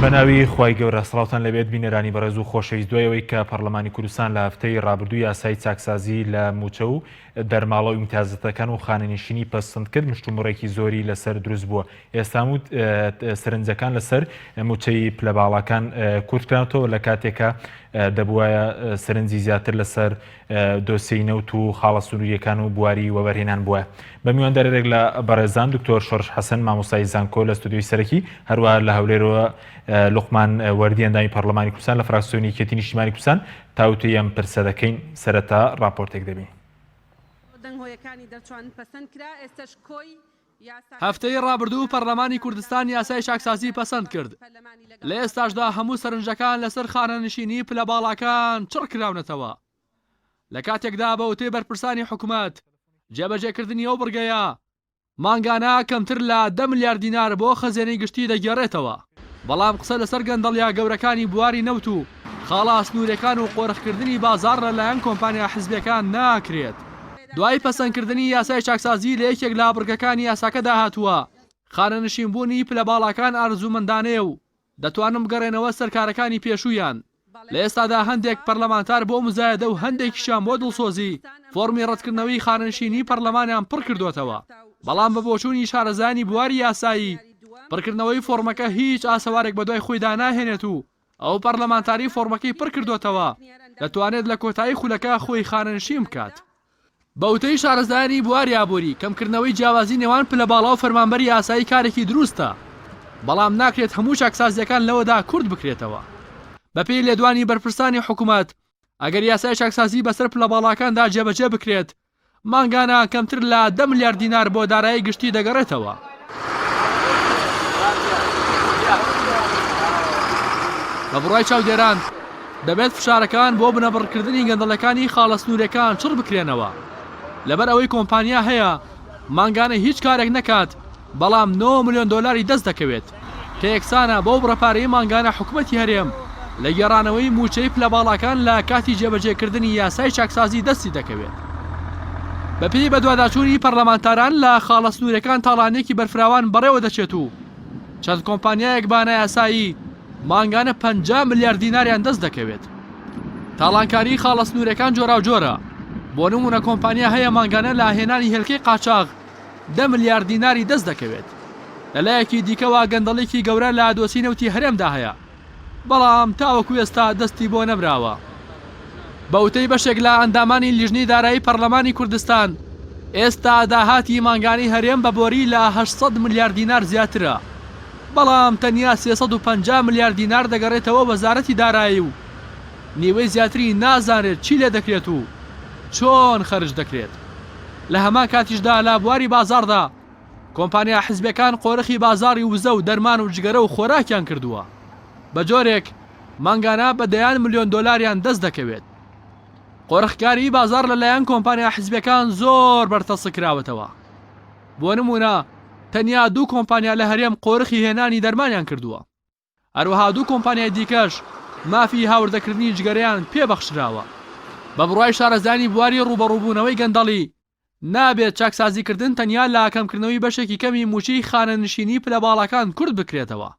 بەناوی خوای گەورە سڵاوتان لەبێت بینەرانی بەڕێز و خۆشەویست دوای ئەوەی کە پەرلەمانی کوردستان لە هەفتەی ڕابردوو یاسای چاکسازی لە موچە و دەرماڵە و ئیمتیازەتەکان و خانەنشینی پەسند کرد مشتومڕێکی زۆری لەسەر دروست بووە ئێستا سەرنجەکان لەسەر موچەی پلە باڵاکان کورتکراونەتەوە لە کاتێکە دەبوایە سەرنجی زیاتر لەسەر دۆسیەی نەوت و خاڵە سنوورییەکان و بواری وەبەرهێنان بووە. بە میواندارێک لە بەڕێزان دکتۆر شۆرش حەسەن مامۆستای زانکۆ لە ستۆدیۆی سەرەکی، هەروەها لە هەولێرەوە لوقمان وەردی ئەندامی پەڕلەمانی کوردستان لە فراکسیۆنی یەکێتی نیشتیمانی کوردستان تاوتوێی ئەم پرسە دەکەین. سەرەتا ڕاپۆرتێک دەبینین. هەفتەی ڕابردوو پەرلەمانی کوردستان یاسای چاکسازی پەسەند کرد، لە ئێستاشدا هەموو سەرنجەکان لەسەر خانەنشینی پلە باڵاکان چڕ کراونەتەوە، لە کاتێکدا بە وتەی بەرپرسانی حکومەت جێبەجێکردنی ئەو بڕگەیە مانگانە کەمتر لە دە ملیار دینار بۆ خەزێنەی گشتی دەگێڕێتەوە. بەڵام قسە لەسەر گەندەڵییە گەورەکانی بواری نەوت و خاڵە سنووریەکان و قۆرخکردنی بازاڕ لەلایەن کۆمپانیا حزبیەکان ناکرێت. دوای پەسەندکردنی یاسای چاکسازی لە یەکێک لە بڕگەکانی یاساکەدا هاتووە، خانەنشینبوونی پلە باڵاکان ئارەزوومەندانەیە و دەتوانن بگەڕێنەوە سەر کارەکانی پێشوویان. لە ئێستادا هەندێک پەرلەمانتار بۆ موزایەدە و هەندێکیشیان بۆ دڵسۆزی فۆڕمی ڕەتکردنەوەی خانەنشینی پەرلەمانیان پڕکردۆتەوە، بەڵام بە بۆچوونی شارەزایانی بواری یاسایی پڕکردنەوەی فۆڕمەکە هیچ ئاسەوارێک بەدوای خۆیدا ناهێنێت و ئەو پەرلەمانتارەی فۆڕمەکەی پڕکردۆتەوە دەتوانێت لە کۆتایی خولەکە خۆی خانەنشین بکات. بە وتەی شارەزایانی بواری ئابووری، کەمکردنەوەی جیاوازی نێوان پلە باڵا و فەرمانبەری ئاسایی کارێکی دروستە، بەڵام ناکرێت هەموو چاکسازییەکان لەوەدا کورت بکرێتەوە. بەپێی لێدوانی بەرپرسانی حکومەت، ئەگەر یاسای چاکسازی بەسەر پلە باڵاکاندا جێبەجێ بکرێت، مانگانە کەمتر لە دە ملیار دینار بۆ دارایی گشتی دەگەڕێتەوە. بە بڕوای چاودێران، دەبێت فشارەکان بۆ بنەبڕکردنی گەندەڵەکانی خاڵە سنوورەکان چڕ بکرێنەوە، لەبەر ئەوەی کۆمپانیا هەیە مانگانە هیچ کارێک نەکات بەڵام نۆ ملیۆن دۆلاری دەست دەکەوێت کە یەکسانە بەو بڕە پارەی مانگانە حکومەتی هەرێم لە گێڕانەوەی مووچەی پلە باڵاکان لە کاتی جێبەجێکردنی یاسای چاکسازی دەستی دەکەوێت. بەپێی بەدواداچوونی پەرلەمانتاران لە خاڵە سنوورەکان تاڵانییەکی بەرفراوان بەڕێوە دەچێت و چەند کۆمپانیایەک بە نایاسایی مانگانە 50 ملیار دیناریان دەست دەکەوێت. تاڵانکاریی خاڵە سنوورەکان جۆراوجۆرە، بۆ نموونە کۆمپانیا هەیە مانگانە لە هێنانی هێلکەی قاچاغ دە ملیار دیناری دەست دەکەوێت. لەلایەکی دیکەوە گەندەڵیکی گەورە لە دۆسیەی نەوتی هەرێمدا هەیە، بەڵام تاوەکو ئێستا دەستی بۆ نەبراوە. بە وتەی بەشێک لە ئەندامانی لیژنەی دارایی پەرلەمانی کوردستان، ئێستا داهاتی مانگانەی هەرێم بە بۆری لە 800 ملیار دینار زیاترە، بەڵام تەنیا 350 ملیار دینار دەگەڕێتەوە وەزارەتی دارایی و نیوەی زیاتری نازانرێت چی لێدەکرێت و چۆن خەرج دەکرێت. لە هەمان کاتیشدا لە بواری بازاڕدا کۆمپانیا حزبیەکان قۆرخی بازاڕی وزە و دەرمان و جگەرە و خۆراکیان کردووە بە جۆرێک مانگانە بە دەیان ملیۆن دۆلاریان دەست دەکەوێت. قۆرخکاریی بازاڕ لە لایەن کۆمپانیا حزبیەکان زۆر بەرتەسک کراوەتەوە. بۆ نموونە تەنیا دوو کۆمپانیا لە هەرێم قۆرخی هێنانی دەرمانیان کردووە. هەروەها دوو کۆمپانیای دیکەش مافی هاوردەکردنی جگەرەیان پێ بەخشراوە. بە بڕوای شارەزایانی بواری ڕووبەڕووبوونەوەی گەندەڵی، نابێت چاکسازیکردن تەنیا لە کەمکردنەوەی بەشێکی کەمی مووچەی خانەنشینی پلە باڵاکان کورت بکرێتەوە،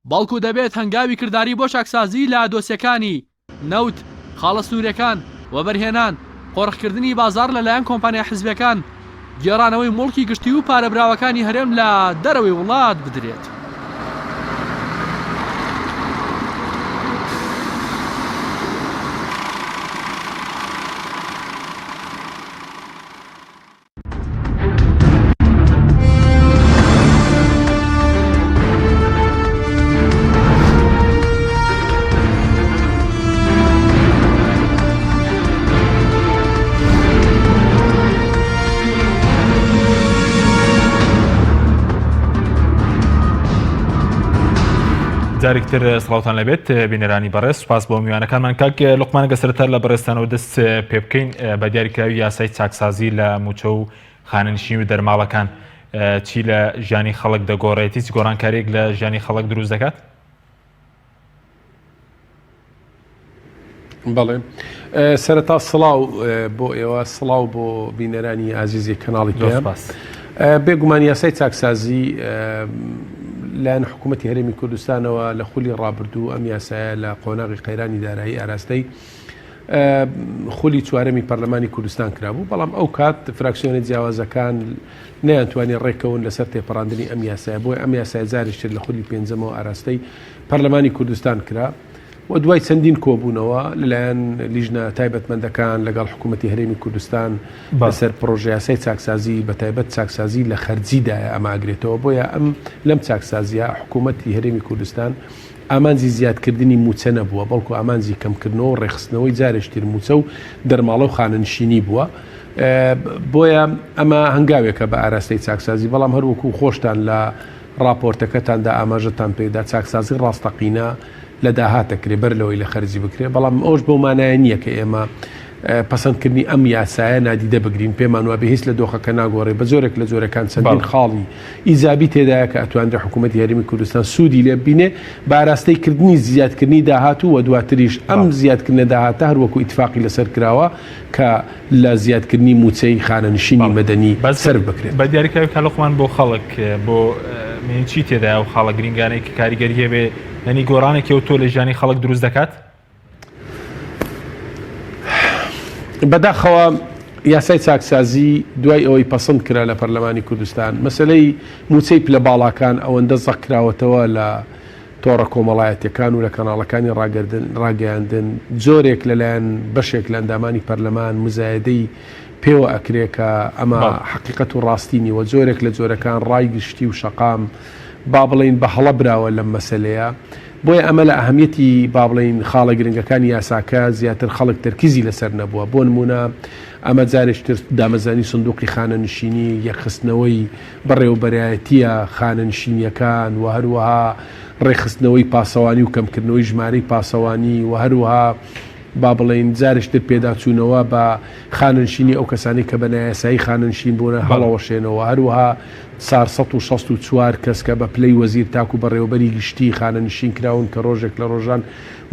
بەڵکو دەبێت هەنگاوی کرداری بۆ چاکسازی لە دۆسیەکانی نەوت، خاڵە سنووریەکان، وەبەرهێنان، قۆرخکردنی بازاڕ لەلایەن کۆمپانیا حزبیەکان، گێڕانەوەی موڵکی گشتی و پارە براوەکانی هەرێم لە دەرەوەی وڵات بدرێت. جارێکتر سڵاوتان لەبێت بینەرانی بەڕێز سوپاس بۆ میوانەکانمان کاک لوقمانەکە سەرەتا لە بەڕێزتانەوە دەست پێ بکەین بە دیاریکراوی یاسای چاکسازی لە موچە و خانەنشین و دەرماڵەکان چی لە ژیانی خەڵک دەگۆڕێت هیچ گۆڕانکاریێک لە ژیانی خەڵک دروست دەکات؟ بەڵێ سەرەتا سڵاو بۆ ئێوە سڵاو بۆ بینەرانی ئازیزی کەناڵی پێ بێگومان یاسای چاکسازی. لایەن حکوومەتی هەرێمی کوردستانەوە لە خولی ڕابردوو ئەم یاسایە لە قۆناغی قەیرانی دارایی ئاراستەی خولی چوارەمی پەرلەمانی کوردستان کرابوو، بەڵام ئەو کات فراکسیۆنە جیاوازەکان نەیانتوانی ڕێککەون لەسەر تێپەڕاندنی ئەم یاسایە، بۆیە ئەم یاسایە جارێکی تر لە خولی پێنجەمەوە ئاراستەی پەرلەمانی کوردستان کرا و دوای چەندین کۆبوونەوە لەلایەن لیژنە تایبەتمەندەکان لەگەڵ حکوومەتی هەرێمی کوردستان لەسەر پڕۆژەیاسای چاکسازی بەتایبەت چاکسازی لە خەرجیدایە ئەمە ئەگرێتەوە، بۆیە ئەم لەم چاکسازیە حکوومەتی هەرێمی کوردستان ئامانجی زیادکردنی مووچە نەبووە، بەڵکو ئامانجی کەمکردنەوە و ڕێکخستنەوەی جارێکی تر مووچە و دەرماڵە و خانەنشینی بووە. بۆیە ئەمە هەنگاوێکە بە ئاراستەی چاکسازی، بەڵام هەروەکو خۆشتان لە ڕاپۆرتەکەتاندا ئاماژەتان پێدا، چاکسازی ڕاستەقینە لە داهات دەکرێت بەر لەوەی لە خەرجی بکرێت، بەڵام ئەوەش بەو مانایە نییە کە ئێمە پەسەندکردنی ئەم یاسایە نادیدە بگرین، پێمان وابێ هیچ لە دۆخەکە ناگۆڕێ، بە جۆرێک لە جۆرەکان چەندین خاڵی ئیجابی تێدایە کە ئەتوانرێ حکوومەتی هەرێمی کوردستان سوودی لێ ببینێ بە ئاراستەی کردنی زیادکردنی داهات و دواتریش ئەم زیادکردنە داهاتە هەر وەکوو ئیتفاقی لەسەر کراوە کە لە زیادکردنی مووچەی خانەنشینی مەدەنی سەرف بکرێت. بە دیاریکراوی کاک لوقمان بۆ خەڵک بۆ چی تێدایە ئەو خاڵە گرینگانەی کە کاریگەری هەبێ یانی گۆڕانێکی ئەوتۆ لە ژیانی خەڵک دروست دەکات؟ بەداخەوە یاسای چاکسازی دوای ئەوەی پەسند کرا لە پەرلەمانی کوردستان، مەسەلەی مووچەی پلە باڵاکان ئەوەندە زەق کراوەتەوە لە تۆڕە کۆمەڵایەتیەکان و لە کەناڵەکانی ڕاگەیاندن، جۆرێک لەلایەن بەشێک لە ئەندامانی پەرلەمان مزایەدەی پێوە ئەکرێ کە ئەمە حەقیقەت و ڕاستی نیوە، جۆرێک لە جۆرەکان ڕای گشتی و شەقام با بڵێین بە هەڵە براوە لەم مەسەلەیە. بۆیە ئەمە لە ئەهەمیەتی با بڵێین خاڵە گرنگەکانی یاساکە زیاتر خەڵک تەرکیزی لەسەر نەبووە، بۆ نموونە ئەمە جارێکی تر دامەزرانی سندوقی خانەنشینی، یەکخستنەوەی بەڕێوەبەرایەتییە خانەنشینییەکان و هەروەها ڕێکخستنەوەی پاسەوانی و کەمکردنەوەی ژمارەی پاسەوانی و هەروەها با بڵێین جارێکی تر پێداچوونەوە بە خانەنشینی ئەو کەسانەی کە بە نایاسایی خانەنشین بوونە هەڵەوەشێنەوە، هەروەها 464 کەس کە بە پلەی وەزیر تاکو بەڕێوەبەری گشتی خانەنشین کراون کە ڕۆژێک لە ڕۆژان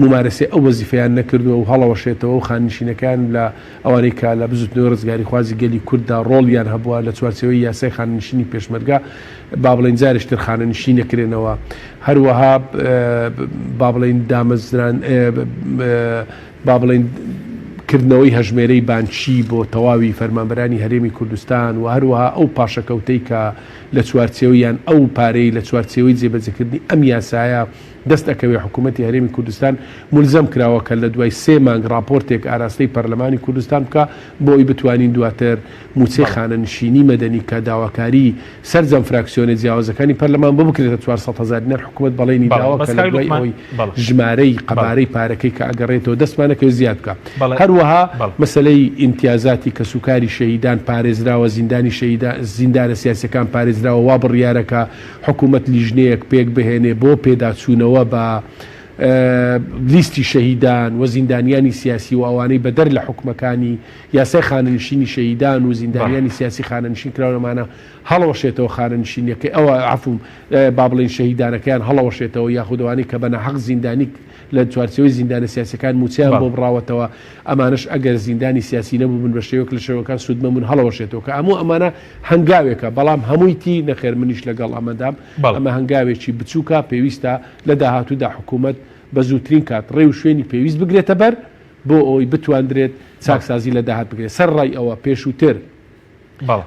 مومارەسەی ئەو وەزیفەیان نەکردووە و هەڵەوەشێتەوە و خانەنشینەکان لە ئەوانەی کە لە بزوتنەوەی ڕزگاریخوازی گەلی کورددا ڕۆڵیان هەبووە لە چوارچێوەی یاسای خانەنشینی پێشمەرگە با بڵێین جارێکی تر خانەنشین نەکرێنەوە هەروەها با بڵێین دامەزران با بڵێین کردنەوەی هەژمێرەی بانکی بۆ تەواوی فەرمانبەرانی هەرێمی کوردستان و هەروەها ئەو پاشەکەوتەی کە لە چوارچێوەی یان ئەو پارەی لە چوارچێوەی جێبەجێکردنی ئەم یاسایە دەست ئەکەوێ حکوومەتی هەرێمی کوردستان مولزەم کراوە کە لە دوای سێ مانگ ڕاپۆرتێک ئاراستەی پەرلەمانی کوردستان بکا بۆ ئەوی بتوانین دواتر مووچەی خانەنشینی مەدەنی کە داواکاری سەرجەم فراکسیۆنە جیاوازەکانی پەرلەمان بۆ بکرێتە 400 هەزار دینار حکوومەت بەڵێنی داوە کە لە دوای ئەوەی ژمارەی قەبارەی پارەکەی کە ئەگەڕێتەوە دەستمانەکەوێت زیاد بکا هەروەها مەسەلەی ئیمتیازاتی کەسوکاری شەهیدان پارێزراوە زیندانی شەهیدان زیندانە سیاسیەکان پارێزراوە وا بڕیارە کە حکوومەت لیژنەیەک پێک بهێنێ بۆ پێداچوونەوە بە لیستی شەهیدان و زیندانیانی سیاسی و ئەوانەی بەدەر لە حوکمەکانی یاسای خانەنشینی شەهیدان و زیندانیانی سیاسی خانەنشین کراون ئەمانە هەڵەوەشێتەوە خانەنشینیەکەی ئەوە عەفوم با بڵێین شەهیدانەکەیان هەڵەوەشێتەوە یاخود ئەوانەی کە بە ناحەق زیندانی لە چوارچێوەی زیندانە سیاسیەکان موچەیان بۆ بڕاوەتەوە ئەمانەش ئەگەر زیندانی سیاسی نەبووبن بە شێوەیەک لە شێوەکان سوودمەند بوون هەڵەوەشێتەوە کە هەموو ئەمانە هەنگاوێکە بەڵام هەمووی تی نەخێر منیش لەگەڵ ئەمەدام ئەمە هەنگاوێکی بچووکە پێویستە لە داهاتوودا حکوومەت بە زووترین کات ڕێ و شوێنی پێویست بگرێتە بەر بۆ ئەوەی بتواندرێت چاکسازی لە داهات بکرێت. سەرەڕای ئەوە پێشووتر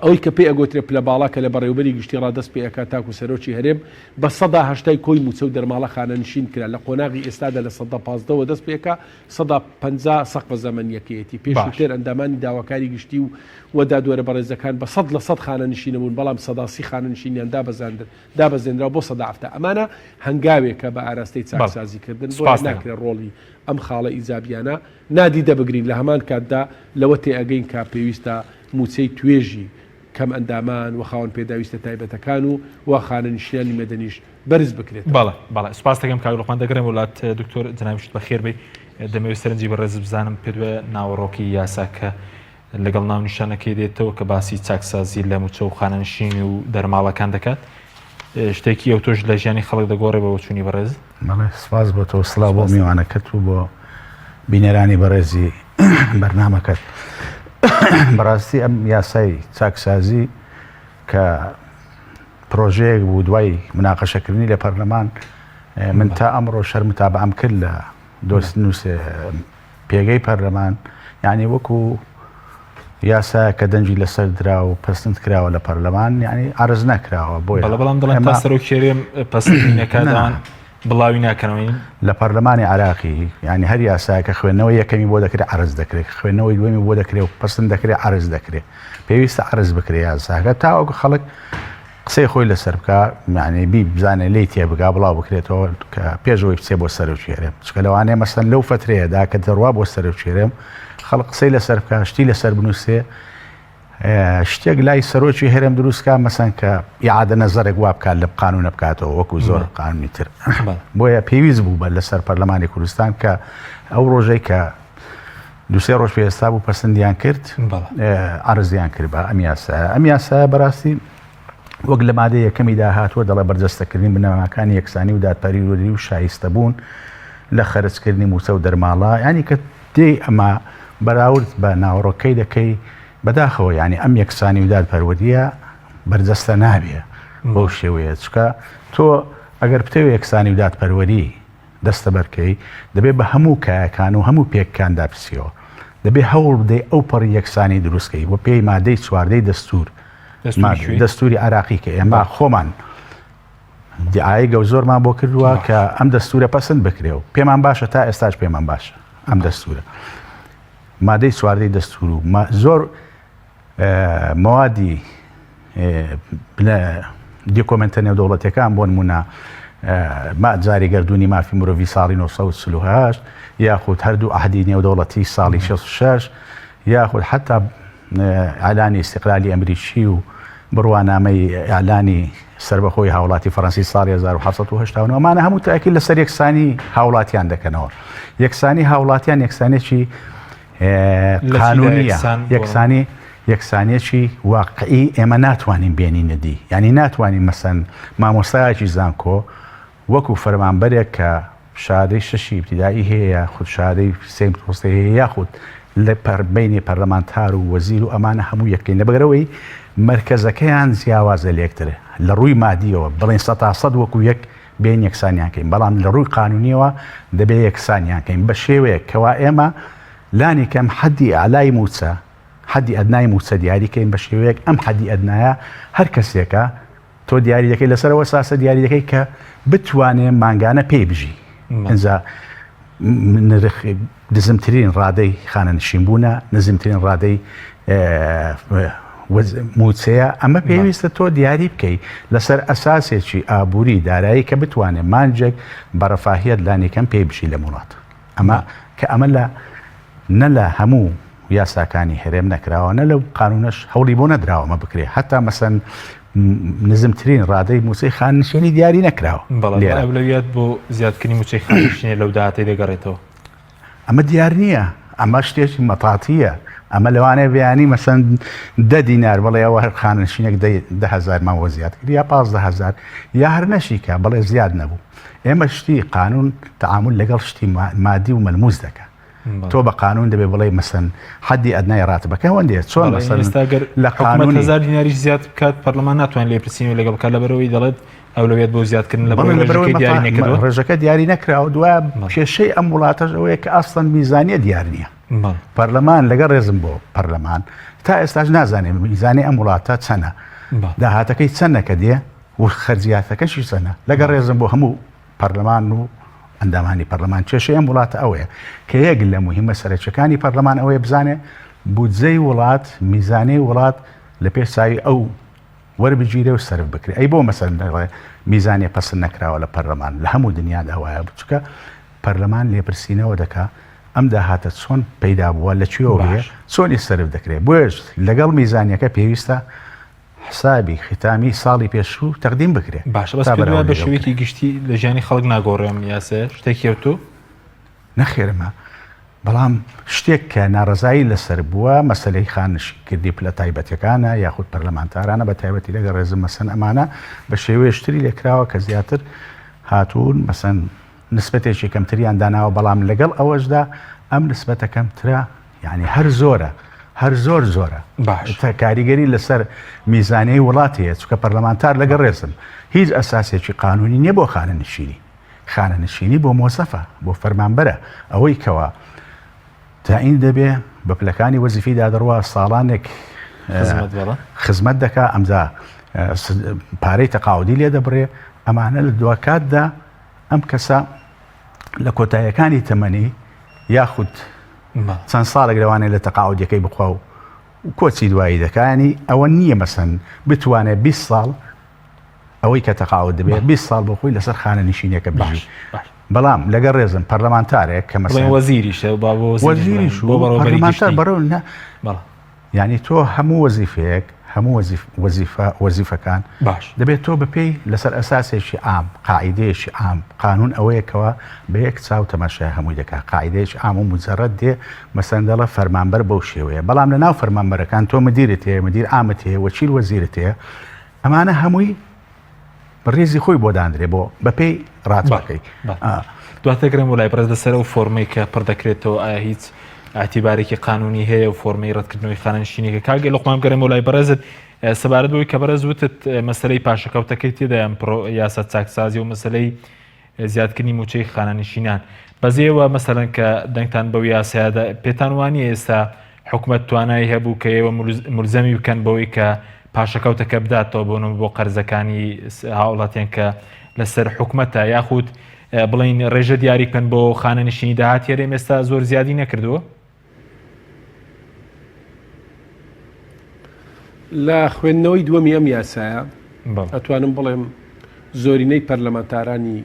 ئەوەی کە پێی ئەگۆترێ پلە باڵا کە لە بەڕێوەبەری گشتی ڕا دەست پێ ئەکات تاکو سەرۆکی هەرێم بە سەدا هەشتای کۆی مووچە و دەرماڵە خانەنشین کرا لە قۆناغی ئێستادا لە سەدا پازدەوە دەست پێ ئەکا سەدا 50 سەقفە زەمەنیەکەیەتی پێشووتر ئەندامانی داواکاری گشتی و و دادوەرە بەڕێزەکان بە سەد لە سەد خانەنشینە بوون بەڵام سەدا سی خانەنشینیان دابەزاند دابەزێنراو بۆ سەدا حەفتا ئەمانە هەنگاوێکە بە ئاراستەی چاکسازی کردن بۆیە ناکرێت ڕۆڵی ئەم خاڵە ئیجابیانە نادیدە بگرین لە هەمان کاتدا لەوە تێئەگەین کە پێویستە مووچەی توێژی کەمئەندامان و خاوەن پێداویستە تایبەتەکان و و خانەنشینانی مەدەنیش بەرز بکرێتەوە. بەڵێ بەڵێ سوپاست دەکەم کاک لوقمان دەگەڕێمەوە لات دکتۆر جەنابیشت بەخێر بێی دەمەوێت سەرنجی بەڕێزت بزانم پێت وایە ناوەڕۆکی یاساکە لەگەڵ ناونیشانەکەی دێتەوە کە باسی چاکسازی لە مووچە و خانەنشینی و دەرماڵەکان دەکات شتێکی ئەوتۆش لە ژیانی خەڵک دەگۆڕێ بە بۆچوونی بەڕێز؟ بەڵێ سپاس بۆ تۆ سڵاو بۆ میوانەکەت و بۆ بینەرانی بەڕێزی بەرنامەکەت بەڕاستی ئەم یاسای چاکسازی کە. پرۆژەیەک بوو دوای مناقەشەکردنی لە پەرلەمان من تا ئەمڕۆ شەر متابعەم کرد لە دۆست نووسێ پێگەی پەرلەمان یعنی وەکو یاسا کە دەنگی لەسەر درا و پەسند کراوە لە پەرلەمان یعنی عرز نەکراوە بۆ بەڵام بەڵام دەڵێن تا سەرۆکی هەرێم پەسندی نەکات بڵاوی ناکەنەوەی لە پەرلەمانی عراقی یعنی هەر یاسایە کە خوێندنەوەی یەکەمی بۆ دەکرێت عرز دەکرێت خوێندنەوەی دووەمی بۆ دەکرێت و پەسند دەکرێت عرز دەکرێت پێویستە عرز بکرێت یاساکە تاوەکو خەڵک قسەی خۆی لەسەر بکا یعنی بی بزانێ لێی تێبگا بڵاو بکرێتەوە کە پێش ئەوەی بچێ بۆ سەرۆکی هەرێم چونکە لەوانەیە مەسەن لەو فترەیەدا کە دەڕوا بۆ سەرۆکی هەرێم خەڵک قسەی لەسەر بکا شتی لەسەر بنووسێ شتێک لای سەرۆکی هەرێم دروستکا مەسەن کە ئیعادە نەزەرێک وا بکات لە قانونە بکاتەوە وەکو زۆر قانونی تر بۆیە پێویست بوو بە لەسەر پەرلەمانی کوردستان کە ئەو ڕۆژەی کە دوسێ ڕۆژ پێ ئێستا بوو پەسەندیان کرد عەرزیان کرد بە ئەم یاسایە ئەم یاسایە بەڕاستی وەک لە مادە یەکەمیدا هاتووە دەڵێ بەرجەستەکردنی بنەماکانی یەکسانی و دادپەروەری و شایستەبوون لە خەرجکردنی مووچە و دەرماڵە ینی کە دێی ئەمە بەراورد بە ناوەڕۆکەی دەکەی بەداخەوە ینی ئەم یەکسانی و دادپەروەریە بەرجەستە نابێ بەو شێوەیە چکە تۆ ئەگەر بتەوێ یەکسانی و دادپەروەری دەستەبەر کەی، دەبێ بە هەموو کایەکان و هەموو پێککاندا بچیەوە. دەبێ هەوڵ بدەی ئەو پەڕی یەکسانی دروست کەی. بە پێی مادەی چواردەی دەستوور، دەستووری عێراقی کە ئێمە خۆمان دیعایەی گەوزۆرمان بۆ کردووە کە ئەم دەستوورە پەسند بکرێ و پێمان باشە تا ئێستاش پێمان باشە ئەم دەستوورە. مادەی چواردەی دەستوور و زۆر مەوادی دیکۆمێنتە نێودەوڵەتیەکان بۆ نمونە جاری گەردوونی مافی مرۆڤی ساڵی 1940 یاخود هەردوو عهدی نێودەوڵەتی ساڵی 66 یاخود حتا ئالانی ئیسیقلالی ئەمریکی و بڕوانامەی ئالانی سربەخۆی هاوڵاتی فەرەنسی ساڵی 1970 ئەمانە هەموو تاکی لەسەر یەکسانی هاوڵاتیان دەکەنەوە یەکسانی هاوڵاتیان یەکسانێکی قانونیە یەکسانی یەکسانیەکی واقعی ئێمە ناتوانین بێنینە دی یعنی ناتوانین مەسەن مامۆستایەکی زانکۆ وەکو فەرمانبەرێک کە شادەی شەشی ئیبتیدایی هەیە یاخود شادەی سێم تۆستەی هەیە یاخود لە بینی پەرلەمانتار و وەزیر و ئەمانە هەموو یەکین لەبەرەوەی مرکزەکەیان جیاوازە لێکتر لە ڕووی مادیەوە بڵێن سە تا سەد وەکو یەک بێین یەکسانیان کەین بەڵام لە ڕووی قانونیەوە دەبێ یەکسانیان کەین بە شێوەیەک کەوا ئێمە لانی کەم حەدی ئەعلای مووچە حەدی ئەدنای مووچە دیاری کەین بە شێوەیەک ئەم حەدی ئەدنایە هەر کەسێکە تۆ دیاری دەکەی لەسەرەوە ساسە دیاری دەکەی کە بتوانێ مانگانە پێی بژی ئینجا نرخ نزمترین ڕادەی خانەنشین بوونە، نزمترین ڕادەی مووچەیە، ئەمە پێویستە تۆ دیاری بکەی لەسەر ئەساسێکی ئابووری دارایی کە بتوانێت مانجێک بە ڕەفاهیەت لانیکەم پێی بژی لەم وڵاتە. ئەمە کە ئەمە لە نە لە هەموو یاساکانی هەرێم نەکراوە نە لەو قانونەش هەوڵی بۆ نەدراوە مە بکرێ هەتا مەسەن نزمترین ڕادەی مووچەی خاننشینی دیاری نەکراوە. بەڵێ ئەولەویات بۆ زیادکردنی مووچەی خاننشینی لەو داهاتەی دەگەڕێتەوە. ئەمە دیار نییە، ئەمە شتێکی مەتاتییە، ئەمە لەوانەیە بەیانی مەسەن دە دینار بڵێ ئەوە هەر خاننشینێک 10,000مان بۆ زیاد کرد یا 15,000 یا هەر نەشیکە بڵێ زیاد نەبوو. ئێمە شتی قانون تەعامول لەگەڵ شتی مادی و مەلموس دەکا. تۆ بە قانون دەبێ بڵێ مەسەن حەدی ئەدنای ڕاتبەکە هەوەندەیە چۆن مەسەن لە قانون هزار دیناریش زیاد بکات پەرلەمان ناتوانێت لێپرسینەوە لەگەڵ بکات لەبەرەوەی دەڵێت ئەولەویەت بۆ زیادکردن لە ڕێژەکەی دیاری نەکردووە ڕێژەکە دیاری نەکراوە دوای کێشەی ئەم وڵاتەش ئەوەیە کە ئەسڵەن میزانیە دیار نییە پەرلەمان لەگەڵ ڕێزم بۆ پەرلەمان تا ئێستاش نازانێت میزانی ئەم وڵاتە چەنە داهاتەکەی چەنە کە دێ و خەرجیاتەکەشی چەنە لەگەڵ ڕێزم بۆ هەموو پەرلەمان و ئەندامانی پەرلەمان کێشەی ئەم وڵاتە ئەوەیە کە یەک لە مهمە سەرەکیەکانی پەرلەمان ئەوەیە بزانێ بودجەی وڵات میزانەی وڵات لە پێش چاوی ئەو وەربگیرێ و سەرف بکرێ ئەی بۆ مەسەلەن دەڵێ میزانیە پەسند نەکراوە لە پەرلەمان لە هەموو دنیادا وایە چونکە پەرلەمان لێپرسینەوە دەکا ئەم داهاتە چۆن پەیدا بووە لە کوێوە بێ چۆنی سەرف دەکرێ بۆیەش لەگەڵ میزانیەکە پێویستە حسابی ختامی ساڵی پێشوو تەقدیم بکرێ باشە بەس بە شێوەیەکی گشتی لە ژیانی خەڵک ناگۆڕێم یاسێ شتێکی تۆ نەخێرمە بەڵام شتێک کە ناڕەزایی لەسەر بووە مەسەلەی خانەنشین کردنی پلە تایبەتیەکانە یاخود پەرلەمانتارانە بە تایبەتی لەگەڵ ڕێزم مەسەن ئەمانە بە شێوەیەش تری لێکراوە کە زیاتر هاتوون مەسەن نسبەتێکی کەمتریان داناوە بەڵام لەگەڵ ئەوەشدا ئەم نسبەتە کەمترە یعنی هەر زۆرە. هەر زۆر زۆرە باش. تا کاریگەری لەسەر میزانیەی وڵات هەیە چونکە پەرلەمانتار لەگەڵ ڕێزم هیچ ئەساسێکی قانونی نییە بۆ خانەنشینی خانەنشینی بۆ مۆزەفە بۆ فەرمانبەرە ئەوەی کەوا تەعین دەبێ بە پلەکانی وەزیفیدا دەڕوا ساڵانێک خزمەت دەکا ئەمجا پارەی تەقاعودی لێ دەبڕێ ئەمانە لە دواکاتدا ئەم کەسە لە کۆتایەکانی تەمەنی یاخود چەند ساڵێک لەوانەیە لە تەقاعودیەکەی بخوا و کۆچی دوایی دەکانی ئەوە نییە مەسەن بتوانێت 20 ساڵ ئەوەی کە تەقاعود دەبێت 20 ساڵ بۆ خۆی لەسەر خانە نشینەکە بژی بەڵام لەگەڵ ڕێزم پەرلەمانتارێک کە مەسەن وەزیریشە وەزیریش و پەرلەمانتار بەڕێوە نە یعنی تۆ هەموو وەزیفەیەک هەموو وەزیفە وەزیفەکان باش دەبێت تۆ بەپێی لەسەر ئەساسێکی عام قاعدەیەکی عام قانون ئەوەیە کەوا بە یەک چاو تەماشای هەمووی دەکات قاعدەیەکی عام و مجرد دێ مەسەن دەڵێ فەرمانبەر بەو شێوەیە بەڵام لە ناو فەرمانبەرەکان تۆ مدیرت هەیە مدیر عامت هەیە وەکیل وەزیرت هەیە ئەمانە هەمووی ڕێزی خۆی بۆ دانرێ بۆ بەپێی ڕاتبەکەی دواتر گرم وڵای بەڕێز لەسەر ئەو فۆرمەی کە پڕ دەکرێتەوە ئایا هیچ ئاعتیبارێکی قانونی هەیە و فۆرمەی ڕەتکردنەوەی خانەنشینێکە کاگە لقمان گەرم وڵای بەڕێزت سەبارەت بەوەی کە بەڕێز وتت مەسلەی پاشەکەوتەکەی تێدایان پڕۆ یاسا چاکسازی و مەسلەی زیادکردنی مووچەی خانەنشینان. بەس ئێوە مەسەلەن کە دەنگتان بەو یاسایەدا پێتان وانییە ئێستا حکومەت توانای هەبوو کە ئێوە مولزەمی بکەن بەوەی کە پاشەکەوتەکە بداتەوە بۆ نموونە بۆ قەرزەکانی هاوڵاتیان کە لەسەر حکومەتە یاخود بڵین ڕێژە دیاری بکەن بۆ خانەنشینی داهاتی هەرێم ئێستا زۆر زیادی نەکردووە؟ لە خوێندنەوەی دووەمی ئەم یاسایە ئەتوانم بڵێم زۆرینەی پەرلەمانتارانی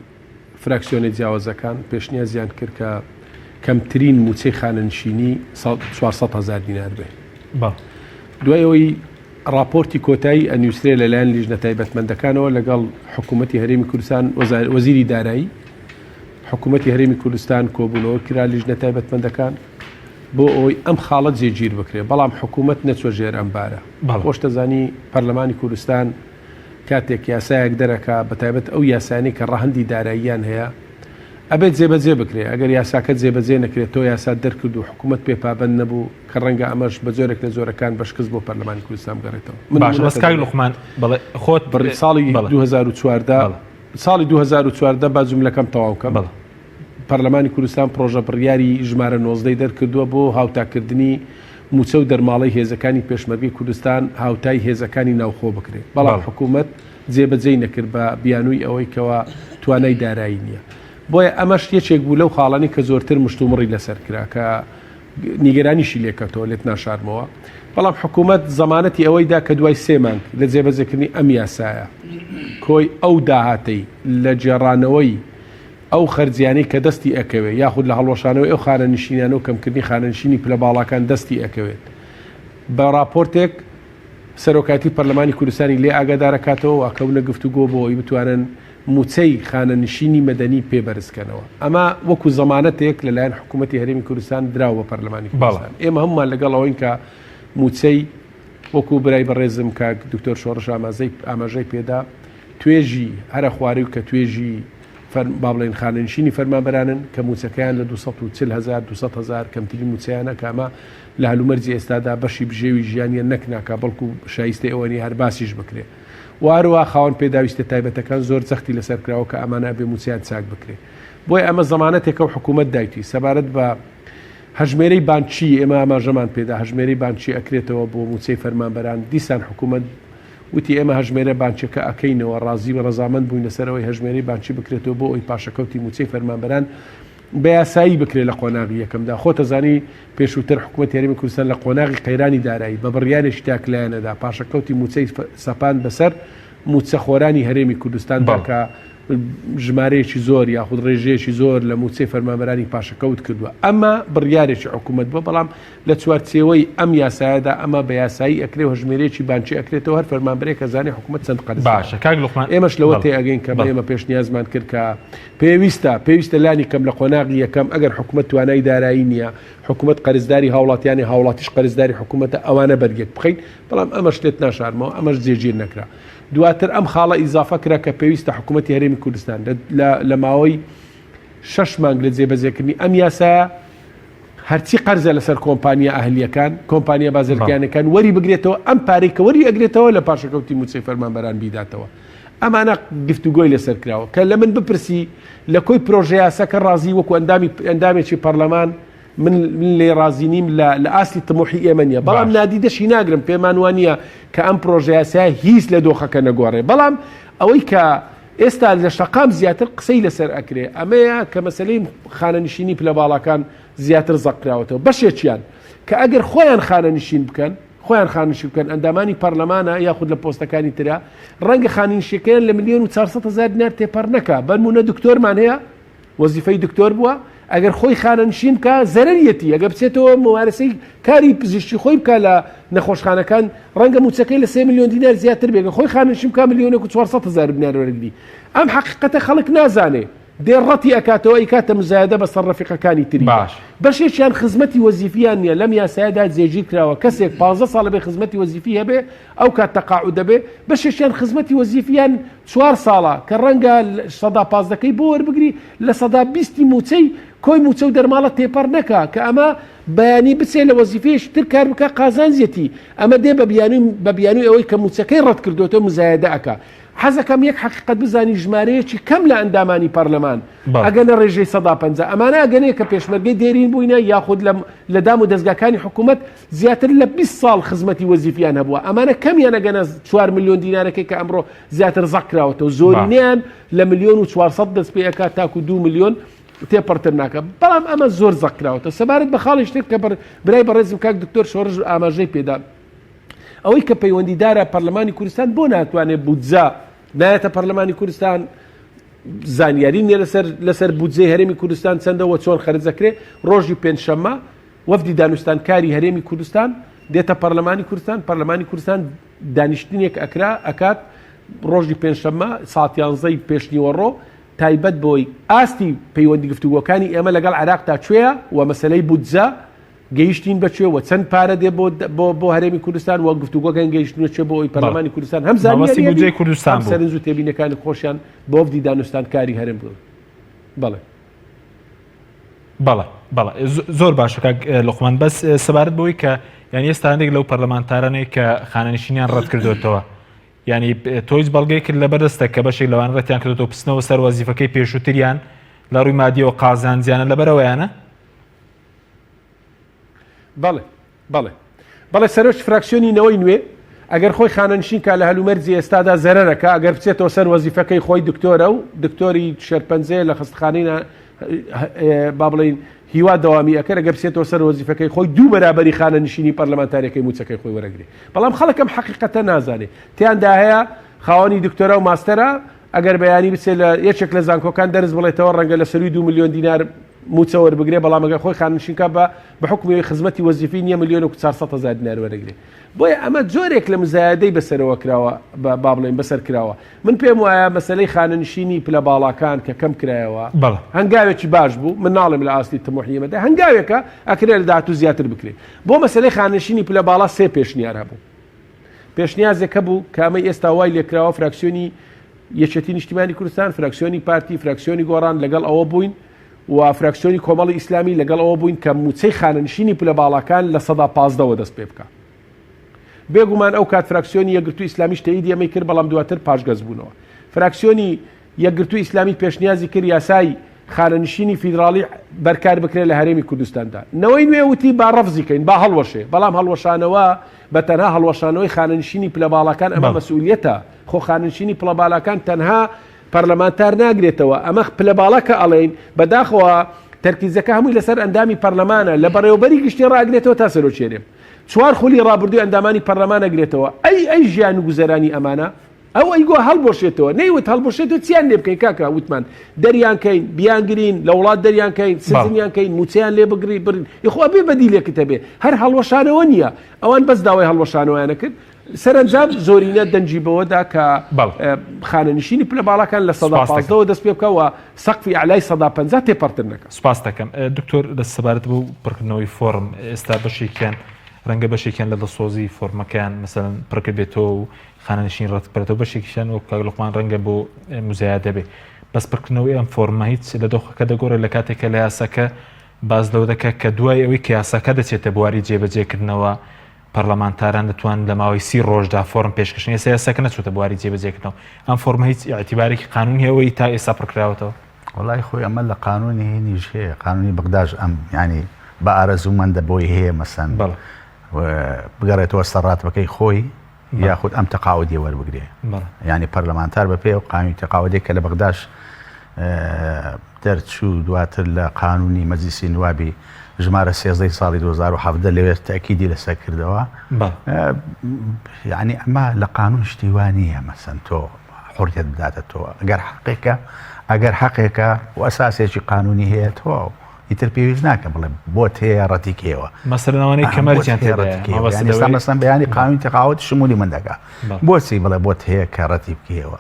فراکسیۆنە جیاوازەکان پێشنیازیان کرد کە کەمترین موچەی خانەنشینی 400 هزار دینار بێ دوای ئەوەی راپۆرتی کۆتایی ئەنووسرێ لەلایەن لیژنە تایبەتمەندەکانەوە لەگەڵ حکوومەتتی هەرێمی کوردستان وەزیری دارایی حکوومەتی هەرێمی کوردستان کۆبوونەوە کرا لیژنە تایبەتمەندەکان بۆ ئەوەی ئەم خاڵە جێگیر بکرێت، بەڵام حکوومەت نەچووە ژێر ئەم بارە. خۆشت دەزانی پەرلەمانی کوردستان کاتێک یاسایەک دەرەکا، بەتایبەت ئەو یاسایانەی کە ڕەهەندی داراییان هەیە، ئەبێت جێبەجێ بکرێت، ئەگەر یاساکە جێبەجێ نەکرێت، تۆ یاسات دەرکرد و حکوومەت پێ پابەند نەبوو، کە ڕەنگە ئەمەش بە جۆرێک لە جۆرەکان بە شکست بۆ پەرلەمانی کوردستان بگەڕێتەوە. من باشە بەس کاک لوقمان بەڵێ خۆت بڕی ساڵی 2014 ساڵی 2014 با جوملەکەم تەواو کەم. پەرلەمانی کوردستان پڕۆژە بڕیاری ژمارە 19 ی دەرکردووە بۆ هاوتاکردنی مووچە و دەرماڵەی هێزەکانی پێشمەرگەی کوردستان هاوتای هێزەکانی ناوخۆ بکرێت، بەڵام حکوومەت جێبەجێی نەکرد بە بیانووی ئەوەی کەوا توانای دارایی نییە. بۆیە ئەمەش یەکێک بوو لەو خاڵانەی کە زۆرتر مشتومڕی لەسەر کرا کە نیگەرانیشی لێکەوتەوە لێت ناشارمەوە، بەڵام حکوومەت زەمانەتی ئەوەی دا کە دوای سێ مانگ لە جێبەجێکردنی ئەم یاسایە کۆی ئەو داهاتەی لە گێڕانەوەی ئەو خەرجیانەی کە دەستی ئەکەوێت یاخود لە هەڵوەشانەوەی ئەو خانەنشینانە و کەمکردنی خانەنشینی پلە باڵاکان دەستی ئەکەوێت بە ڕاپۆرتێک سەرۆکایەتی پەرلەمانی کوردستانی لێ ئاگادارەکاتەوە و ئەکەونە گفتوگۆ بۆ ئەوەی بتوانن موچەی خانەنشینی مەدەنی پێ بەرزکەنەوە ئەمە وەکو زەمانەتێک لەلایەن حکوومەتی هەرێمی کوردستان دراوە بە پەرلەمانی کوردستان ئێمە هەمومان لەگەڵ ئەوەین کە موچەی وەکو برای بەڕێزم کاک دکتۆر شۆڕش ئاماژەی پێدا توێژی هەرە خواری و کە توێژی با بڵێین خانەنشینی فەرمانبەرانن کە مووچەکەیان لە 240 هەزار 200 هەزار کەمترین مووچەیانە کە ئەمە لە هەلومەرجی ئێستادا بەشی بژێوی ژیانیان نەک ناکا بەڵکو شایستەی ئەوە نیە هەر باسیش بکرێ و هەروەها خاوەن پێداویستە تایبەتەکان زۆر جەختی لەسەر کراوە کە ئەمانە ئەبێ مووچەیان چاک بکرێ بۆیە ئەمە زەمانەتێکە و حکوومەت دایتی سەبارەت بە هەژمێرەی بانکی ئێمە ئاماژەمان پێدا هەژمێرەی بانکی ئەکرێتەوە بۆ مووچەی فەرمانبەران دیسان حکوومەت وتی، ئێمە هەژمێرە بانکیەکە ئەکەینەوە، ڕازی و ڕەزامەند بووین لەسەر ئەوەی هەژمێرەی بانکی بکرێتەوە بۆ ئەوەی پاشەکەوتی مووچەی فەرمانبەران بە یاسایی بکرێت لە قۆناغی یەکەمدا. خۆت ئەزانی پێشووتر حکومەتی هەرێمی کوردستان لە قۆناغی قەیرانی دارایی بە بڕیارێکی تاکلایەنەدا پاشەکەوتی مووچەی سەپاند بەسەر مووچەخۆرانی هەرێمی کوردستاندا کە ژمارەیەکی زۆر یاخود ڕێژەیەکی زۆر لە مووچەی فەرمانبەرانی پاشەکەوت کردووە. ئەمە بڕیارێکی حکومەت بووە، بەڵام لە چوارچێوەی ئەم یاسایەدا ئەمە بە یاسایی ئەکرێ و هەژمێرەیەکی بانکی ئەکرێتەوە هەر فەرمانبەرێک ئەزانێ حکومەت چەند قەرزدارە. باشە کاک لوقمان ئێمەش لەوە بەڵێ تێئەگەین کە بەڵێ. ئێمە پێشنیازمان کرد کە پێویستە پێویستە لانی کەم لە قۆناغی یەکەم ئەگەر حکومەت توانای دارایی نییە حکومەت قەرزداری هاوڵاتیانی هاوڵاتیش قەرزداری حکومەتە ئەوانە بەرگێک بخەین بەڵام ئەمەش لێت ناشارمەوە ئەمەش جێگیر نەکرا دواتر ئەم خاڵە ئیزافە کرا کە پێویستە حکومەتی هەرێمی کوردستان لە لە ماوەی شەش مانگ لە جێبەجێکردنی ئەم یاسایە. هەرچی قەرزە لەسەر کۆمپانیا ئەهلیەکان، کۆمپانیا بازرگانەکان وەری بگرێتەوە، ئەم پارەی کە وەری ئەگرێتەوە لە پاشەکەوتی مووچەی فەرمانبەران بیداتەوە. ئەمانە گفتوگۆی لەسەر کراوە. کە لە من بپرسی لە کۆی پرۆژەیاساکە ڕازی وەکو ئەندامی ئەندامێکی پەرلەمان من من لێی ڕازی نیم لە لە ئاستی تموحی ئێمە نییە بەڵام باش. نادیدەشی ناگرم پێمان وا نییە کە ئەم پرۆژەیاسایە هیچ لە دۆخەکە نەگۆڕێ بەڵام ئەوەی کە ئێستا لە شەقام زیاتر قسەی لەسەر ئەکرێ ئەمەیە کە مەسەلەی خانەنشینی پلە باڵاکان زیاتر زەق کراوەتەوە بەشێکیان کە ئەگەر خۆیان خانەنشین بکەن خۆیان خانەنشین بکەن ئەندامانی پەرلەمانە یاخود لە پۆستەکانی ترە ڕەنگە خانەنشیەکەیان لە ملیۆن و 400 هەزار دینار تێپەڕ نەکا بەنمونە دکتۆرمان هەیە وەزیفەی دکتۆر بووە ئەگەر خۆی خانەنشین بکا زەرەریەتی ئەگەر بچێتەوە مومارەسەی کاری پزیشکی خۆی بکا لە نەخۆشخانەکان ڕەنگە موچەکەی لە سێ ملیۆن دینار زیاتر بێ گەر خۆی خانەنشین بکا ملیۆنێک و 400 هەزار دینار وەرگری ئەم حەقیقەتە خەڵک نازانێ دێ ڕەتی ئەکاتەوە ئەیکاتە مزایەدە بەسەر ڕەفیقەکانی تری باش. بەشێکیان خزمەتی وەزیفیان نییە لەم یاسایەدا جێگیر کراوە کەسێک 15 ساڵ بێ خزمەتی وەزیفی هەبێ ئەو کات تەقاعود دەبێ بەشێکیان خزمەتی وەزیفیان چوار ساڵە کە ڕەنگە سەدا پازدەکەی بۆ وەربگری لە سەدا بیستی مووچەی کۆی مووچە و دەرماڵە تێپەڕ نەکا کە ئەمە بەیانی بچێ لە وەزیفەیەکی تر کار بکا قازانجیەتی ئەمە دێ بە بیانووی بە بیانووی ئەوەی کە مووچەکەی ڕەت کردۆتەوە مزایەدە ئەکا حەزەکەم یەک حەقیقەت بزانی ژمارەیەکی کەم لە ئەندامانی پەرلەمان بەڵێ. ئەگەنە ڕێژەی 50% ئەمانە ئەگەنێ کە پێشمەرگەی دێرین بووینە یاخود لە لە دام و دەزگاکانی حکوومەت زیاتر لە 20 ساڵ خزمەتی وەزیفیان هەبووە ئەمانە کەمیان ئەگەنە 4 ملیۆن دینارەکەی کە ئەمڕۆ زیاتر زەق کراوەتەوە زۆرینەیان لە ملیۆن و 400 دەست پێ ئەکات تاکو 2 ملیۆن تێپەڕتر ناکە بەڵام ئەمە زۆر زەق کراوەتەوە سەبارەت بە خاڵی شتێک کە برای بەڕێزم کاک دکتۆر شۆڕش ئاماژەی پێدا ئەوەی کە پەیوەندیدارە پەرلەمانی کوردستان بۆ ناتوانێت بودجە نایەتە پەرلەمانی کوردستان زانیاری نییە لەسەر لەسەر بودجەی هەرێمی کوردستان چەندەوە چۆن خەرج دەکرێت ڕۆژی پێنجشەممە وەفدی دانوستانکاری هەرێمی کوردستان دێتە پەرلەمانی کوردستان پەرلەمانی کوردستان دانیشتنێک ئەکرا ئەکات ڕۆژی پێنجشەممە سات یانزەی پێشنیوەڕۆ تایبەت بۆی ئاستی پەیوەندی گفتوگۆکانی ئێمە لەگەڵ عێراق تا کوێیە و مەسەلەی بودجە گەیشتین بە کوێ و چەند پارە دێ بۆ بۆ بۆ هەرێمی کوردستان و گفتوگۆکان گەیشتنە کوێ بۆ ئەوی پەرلەمانی کوردستان هەم مەبەستی زانیاری بودجەی کوردستان هەم بوو. سەرنج و تێبینەکانی خۆشیان بۆ وەفدی دانوستانکاری هەرێم بڵێن. بەڵێ. بەڵێ بەڵێ زۆر باشە کاک لوقمان بەس سەبارەت بەوەی کە یعنی ئێستا هەندێک لەو پەرلەمانتارانەی کە خانەنشینیان ڕەت کردوێتەوە یعنی تۆ هیچ بەڵگەیەکت لەبەردەستە کە بەشێک لەوان ڕەتیان کردوێتەوە بچنەوە سەر وەزیفەکەی پێشووتریان لە ڕووی مادیەوە قازانجیانە لەبەرەوەیانە؟ بەڵێ بەڵێ بەڵێ سەرۆکی فراکسیۆنی نەوەی نوێ ئەگەر خۆی خانەنشین کا لە هەلومەرجی ئێستادا زەرەرەکە ئەگەر بچێتەوە سەر وەزیفەکەی خۆی دکتۆرە و دکتۆری شێرپەنجەیە لە خەستخانەی با بڵین هیوا دەوامی ئەکەر ئەگەر بچێتەوە سەر وەزیفەکەی خۆی دوو بەرابەری خانەنشینی پەرلەمانتارەکەی موچەکەی خۆی وەرەگرێ بەڵام خەڵکم حەقیقەتە نازانێ تیاندا هەیە خاوەنی دکتۆرا و ماستەرە ئەگەر بەیانی بچێت لە یەکێک لە زانکۆکان دەرس بڵێتەوە ڕەنگە لە سەروی دو ملیۆن دینار مووچە وەربگرێ، بەڵام ئەگەر خۆی خانەنشین کا بە بە حوکمی ئەوەی خزمەتی وەزیفی نییە ملیۆنێک و 400 هەزار دینار وەرەگرێ. بۆیە ئەمە جۆرێک لە مزایەدەی بەسەرەوە کراوە بە با بڵێین بەسەر کراوە. من پێم وایە مەسەلەی خانەنشینی پلە باڵاکان کە کەم کرایەوە بەڵێ. هەنگاوێکی باش بوو، من ناڵێم لە ئاستی تموحی ئێمەدا، هەنگاوێکە ئەکرێ لە داهاتوو زیاتر بکرێ. بۆ مەسەلەی خانەنشینی پلە باڵا سێ پێشنیار هەبوو. پێشنیازێک هەبوو کە ئەمەی ئێستا وای لێکراوە فراکسیۆنی یەکێتی نیشتیمانی کوردستان، فراکسیۆنی پارتی، فراکسیۆنی گۆڕان لەگەڵ ئەوە بووین و فراکسیۆنی کۆمەڵی ئیسلامی لەگەڵ ئەوە بووین کە مووچەی خانەنشینی پلە باڵاکان 15% دەست پێ بکا. بێگومان ئەو کات فراکسیۆنی یەکگرتوو ئیسلامیش تەئیدی ئەمەی کرد بەڵام دواتر پاشگەز بوونەوە. فراکسیۆنی یەکگرتوو ئیسلامی پێشنیازی کرد یاسای خانەنشینی فیدراڵی بەرکار بکرێت لە هەرێمی کوردستاندا. نەوەی نوێ وتی با ڕەفزی کەین، با هەڵوەشێ، بەڵام هەڵوەشانەوە بە تەنها هەڵوەشانەوەی خانەنشینی پلە باڵاکان ئەمە مەسئولیەتە، خۆ خانەنشینی پڵە بالاکان تەنها پەرلەمانتار ناگرێتەوە، ئەمە پلە باڵا کە ئەڵێین بەداخەوە تەرکیزەکە هەمووی لەسەر ئەندامی پەرلەمانە لە بەڕێوەبەری گشتی ڕاگرێتەوە تا سەرۆکی هەرێم چوار خولی ڕابردووی ئەندامانی پەرلەمان ئەگرێتەوە، ئەی ئەی ژیان و گوزەرانی ئەمانە؟ ئەو ئەیگۆ هەڵبوەشێتەوە نەیوت هەڵبوەشێتەوە چیان لێ بکەین کاکە وتمان دەریان کەین بیانگرین لە وڵات دەریان کەین سجنیان کەین موچەیان لێ بگری برین یخۆ ئەبێ بەدیلێکت هەبێ هەر هەڵوەشانەوە نییە ئەوان بەس داوای هەڵوەشانەوەیانە کرد سەرەنجام زۆرینە دەنگی بەوەدا کە خانەنشینی پلە باڵاکان لە سەدا پازدەوە دەست پێ بکە و سەقفی ئەعلای سەدا 50 تێپەڕتر نەکە. سپاس دەکەم دکتۆر لە سەبارەت بۆ پڕکردنەوەی فۆڕم ئێستا بەشێکیان ڕەنگە بەشێکیان لە دڵسۆزی فۆرمەکەیان مەسەلەن پڕکردبێتەوە و خانەنشین ڕەت بکرێتەوە بەشێکیشیان وەک کاک لوقمان ڕەنگە بۆ مزایەدە بێ بەس پڕکردنەوەی ئەم فۆرمە هیچ لە دۆخەکە دەگۆڕێت لە کاتێک کە لە یاساکە باس لەوە دەکات کە دوای ئەوەی کە یاساکە دەچێتە بواری جێبەجێکردنەوە پەرلەمانتاران دەتوان لە ماوەی سی ڕۆژدا فۆرم پێشکەشن ئێستا یاساکە نەچۆتە بواری جێبەجێکردنەوە ئەم فۆرمە هیچ ئیعتیبارێکی قانونی هەیە ئەوەی تا ئێستا پڕکراوەتەوە؟ وەڵای خۆی ئەمە لە قانونی هینیش هەیە قانونی بەغداش ئەم یانی بە ئارەزوومەندە بۆی هەیە مەسەن بگەڕێتەوە سەر ڕاتبەکەی خۆی یاخود ئەم تەقاعودیە وەربگرێ یانی پەرلەمانتار بە پێ و قانونی تەقاعودێک کە لە بەغداش دەرچوو دواتر لە قانونی مەجلیسی نوابی ژمارە سێزدەی ساڵی 2017 لەوێ تەکیدی لەسەر کردەوە یعنی ئەمە لە قانون شتی وا نییە مەسەن تۆ حڕیت بداتە تۆ ئەگەر حەقێکە ئەگەر حەقێکە و ئەساسێکی قانونی هەیە تەواو ئیتر پێویست ناکە بڵێ بۆت هەیە ڕەتی کەیەوە مەسەلەن ئەوانەی کە مەرجیان تێدایە مەبەست ئێستا مەسەن بەیانی قانونی تەقاوت شمولی من دەکا بۆچی بڵێ بۆت هەیە کە ڕەتی بکەیەوە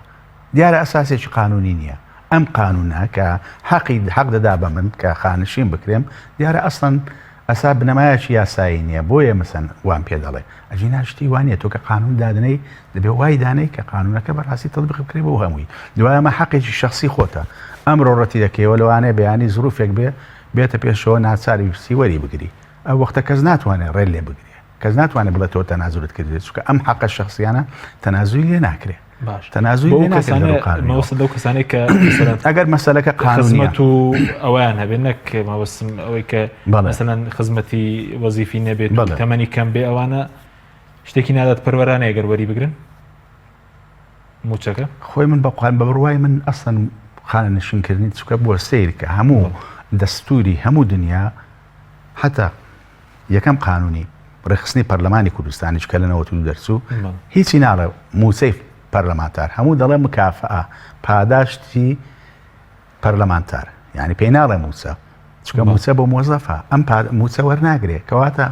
دیارە ئەساسێکی قانونی نییە ئەم قانونە کە حەقی حەق دەدا بە من کە خانشین بکرێم دیارە ئەسڵەن ئەسا بنەمایەکی یاسایی نییە بۆیە مەسەن وام پێ دەڵێ ئەگینا شتی وا نییە تۆ کە قانون دادنەی دەبێ وای دانەی کە قانونەکە بەڕاستی تەطبیق بکرێ بۆ هەمووی دوای ئەمە حەقێکی شخصی خۆتە ئەمڕۆ ڕەتی دەکەیەوە لەوانەیە بەیانی زروفێک بێ بێتە پێشەوە ناچاری بچی وەری بگری ئەو وەختە کەس ناتوانێت ڕێ لێ بگرێ کەس ناتوانێت بڵێ تۆ تەنازولت کردێت چونکە ئەم حەقە شخصیانە تەنازولی لێ ناکرێ باش تەنازولی لێ ناکرێت لە ڕوو قانونەوە. مەبەستت لەو کەسانەی کە مەسەلەن ئەگەر مەسەلەکە قانونیە خزمەت و ئەوەیان هەبێت نەک مەبەستم ئەوەی کە بەڵێ. مەسەلەن خزمەتی وەزیفی نەبێت و بەڵێ. تەمەنی کەم بێ ئەوانە شتێکی نادادپەروەرانەیە گەر وەری بگرن موچەکە. خۆی من بە قوان بە بڕوای من ئەسڵەن خانەنشینکردنی چونکە بۆ سەیرکە هەموو دەستوری هەموو دنیا حتا یەکەم قانونی ڕێکخستنی پەرلەمانی کوردستانیش کە لە 92 دەرچوو هیچی ناڵێ موچەی پەرلەمانتار هەموو دەڵێ مکافئە پاداشتی پەرلەمانتار یعنی پێی ناڵێ موچە چونکە موچە بۆ مۆزەفە ئەم موچە وەرناگرێ کەواتە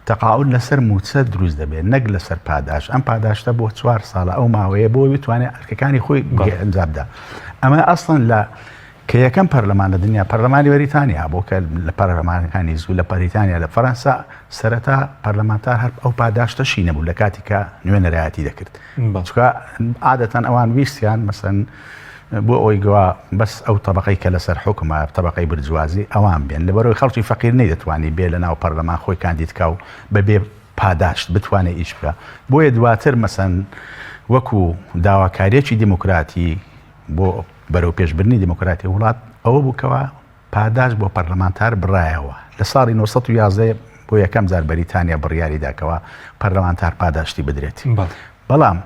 تەقاعود لەسەر موچە دروست دەبێت نەک لەسەر پاداش ئەم پاداشتە بۆ چوار ساڵە ئەو ماوەیە بۆ بتوانێت ئەرکەکانی خۆی ئەنجامدا ئەمە ئەسڵەن لە کە یەکەم پەرلەمان لە دنیا پەرلەمانی بەریتانیا بۆ کە لە پەرلەمانەکانی زوو لە پەریتانیا لە فەرەنسا سەرەتا پەرلەمانتار هەر ئەو پاداشتەشی نەبوو لە کاتی کە نوێنەرایەتی دەکرد چونکە عادەتەن ئەوان ویستیان مەسەن بۆ ئەوەی گەوا بەس ئەو تەبقەی کە لەسەر حکومە تەبقەی برجوازی ئەوان بێن لەبەرەوەی خەڵکی فەقیر نەیدەتوانی بێ لە ناو پەرلەمان خۆی کاندید کا و بەبێ پاداشت بتوانێت ئیش بکە بۆیە دواتر مەسەن وەکو داواکاریەکی دیموکراتی بۆ بەرەو پێشبردنی دیموکراتی وڵات ئەوە بوو کەوا پاداشت بۆ پەرلەمانتار بڕایەوە. لە ساڵی 911 بۆ یەکەم جار بەریتانیا بڕیاری دا کەوا پەرلەمانتار پاداشتی بدرێت. بەڵام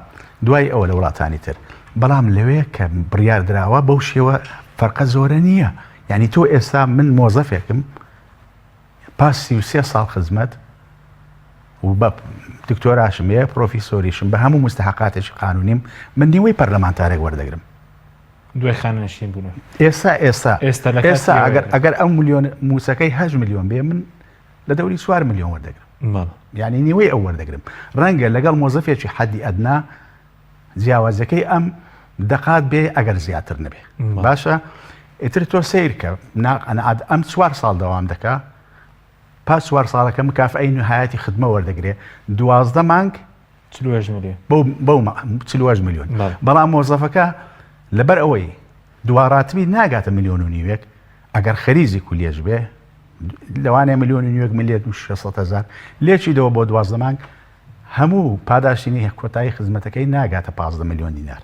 دوای ئەوە لە وڵاتانی تر. بەڵام لەوێ کە بڕیار دراوە بەو شێوە فەرقە زۆرە نییە. یعنی تۆ ئێستا من مۆزەفێکم پاش 33 ساڵ خزمەت و بە دکتۆراشم هەیە پرۆفیسۆریشم بە هەموو مستحقاتێکی قانونیم من نیوەی پەرلەمانتارێک وەردەگرم. دوای خانەنشین بوون ئێستا ئێستا ئێستا ئێستا ئەگەر ئەگەر ئەو ملیۆن مووچەکەی هەشت ملیۆن بێ من لە دەوری چوار ملیۆن وەردەگرم یعنی نیوەی ئەو وەردەگرم ڕەنگە لەگەڵ مۆزەفێکی حەدی ئەدنا جیاوازەکەی ئەم دەقات بێ ئەگەر زیاتر نەبێ باشە ئیتر تۆ سیر کە ئەم چوار ساڵ دەوام دەکا پاش چوار ساڵەکە مکافئەی نهایەتی خدمە وەردەگرێ 12 مانگ 48 ملیۆن بەو 48 ملیۆن بەڵام مۆزەفەکە لەبەر ئەوەی دواڕاتبی ناگاتە ملیۆن و نیوێک ئەگەر خەریزی کولیەش بێ لەوانەیە ملیۆن و نیوێک ملیێت و 600 هزار لێکی دەوە بۆ 12 مانگ هەموو پاداشتینی کۆتایی خزمەتەکەی ناگاتە 15 ملیۆن دینار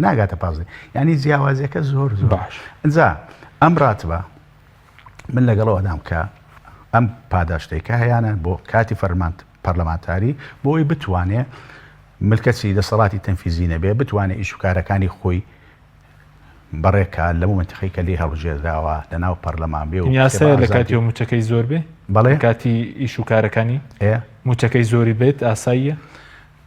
ناگاتە 15 ینی جیاوازیەکە زۆر زۆر باش ئەجا ئەم ڕاتبە من لەگەڵەوەدام کە ئەم پاداشتەی کە هەیانە بۆ کاتی فەرمانت پەرلەمانتاری بۆ ئەوەی بتوانێ ملکەچی دەسەڵاتی تەنفیزی نەبێ، بتوانێ ئیش و کارەکانی خۆی بەڕێکا لەو مەنتیقەی کە لێی هەڵبژێردراوە لە ناو پەرلەمان بێ و یاسایە لە کاتی ئەو مووچەکەی زۆر بێ؟ بەڵێ کاتی ئیش و کارەکانی ئێ مووچەکەی زۆری بێت ئاساییە؟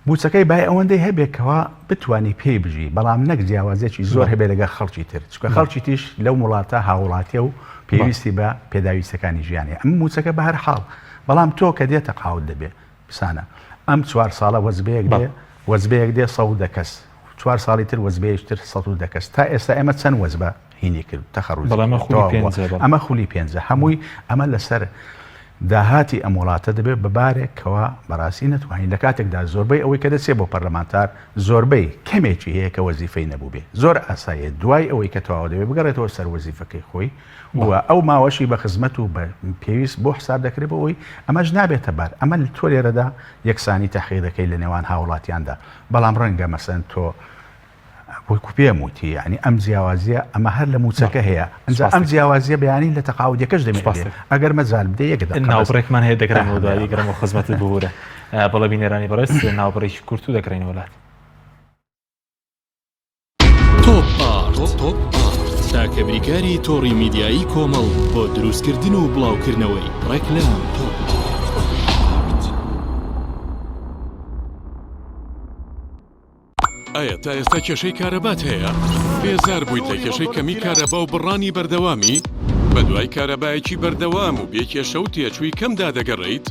مووچەکەی بای ئەوەندەی هەبێ کەوا بتوانی پێی بژی بەڵام نەک جیاوازیەکی زۆر هەبێ لەگەڵ خەڵکی تر چونکە خەڵکی تریش لەو وڵاتە هاوڵاتیە و پێویستی بە پێداویستەکانی ژیان هەیە ئەم مووچەکە بە هەر حاڵ بەڵام تۆ کە دێ تەقاعود دەبێ بسانە ئەم چوار ساڵە وەجبەیەک دێ وەجبەیەک دێ 110 کەس چوار ساڵی تر وەجبەیەکی تر 110 کەس تا ئێستا ئێمە چەند وەجبە هینی کرد تەخەڕوجی بەڵام ئەمە خولی تەواو بووە پێنجە بەڵام. ئەمە خولی پێنجە هەمووی ئەمە لەسەر. داهاتی ئەم وڵاتە دەبێت بە بارێک کەوا بەڕاستی نەتوانین لە کاتێکدا زۆربەی ئەوەی کە دەچێت بۆ پەرلەمانتار زۆربەی کەمێکی هەیە کە وەزیفەی نەبووبێ زۆر ئاساییە دوای ئەوەی کە تەواو دەبێت بگەڕێتەوە سەر وەزیفەکەی خۆی و ئەو ماوەشی بە خزمەت و بە پێویست بۆ حساب دەکرێت بۆ ئەوەی ئەمەش نابێتە بار ئەمە تۆ لێرەدا یەکسانی تەحقیق دەکەی لە نێوان هاوڵاتیاندا بەڵام ڕەنگە مەسەن تۆ وەکو پێم وتی یعنی ئەم جیاوازیە ئەمە هەر لە موچەکە هەیە ئەنجا ئەم جیاوازیە بەیانی لە تەقاودەکەش دەمێنێت ئەگەر مەجال بدە یەک دەقە ناوبڕێکمان هەیە دەگەڕێمەوە دوایی گەڕێمەوە خزمەتت ببورە بەڵێ بینەرانی بەڕێز ناوبڕێکی کورت و دەگەڕێینەوە لات. تۆپ ئارت تاکە بریکاری تۆڕی میدیایی کۆمەڵ بۆ دروستکردن و بڵاوکردنەوەی ڕێکلام. ئایا تا ئێستا کێشەی کارەبات هەیە؟ بێزار بوویت لە کێشەی کەمی کارەبا و بڕانی بەردەوامی؟ بەدوای کارەبایەکی بەردەوام و بێ کێشە و تێچووی کەمدا دەگەڕێیت؟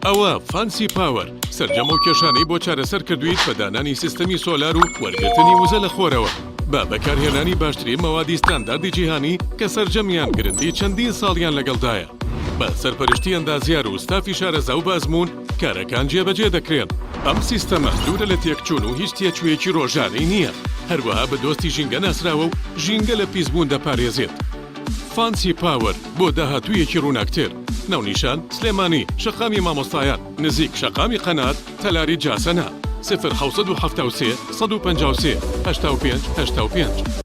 ئەوە فانسی پاوەر سەرجەم ئەو کێشانەی بۆ چارەسەر کردوویت بە دانانی سیستەمی سۆلار و وەرگرتنی وزە لە خۆرەوە بە بەکارهێنانی باشترین مەوادی ستانداردی جیهانی کە سەرجەمیان گرنتی چەندین ساڵیان لەگەڵدایە بە سەرپەرشتی ئەندازیار و ستافی شارەزا و بە ئەزموون کارەکان جێبەجێ دەکرێن. ئەم سیستەمە دوورە لە تێکچوون و هیچ تێچوویەکی ڕۆژانەی نییە، هەروەها بە دۆستی ژینگە ناسراوە و ژینگە لە پیسبوون دەپارێزێت. فانسی پاوەر بۆ داهاتوویەکی ڕووناکتر. ناونیشان، سلێمانی، شەقامی مامۆستایان، نزیک شەقامی قەنات، تەلاری جاسەنە. 0773 153 85 85.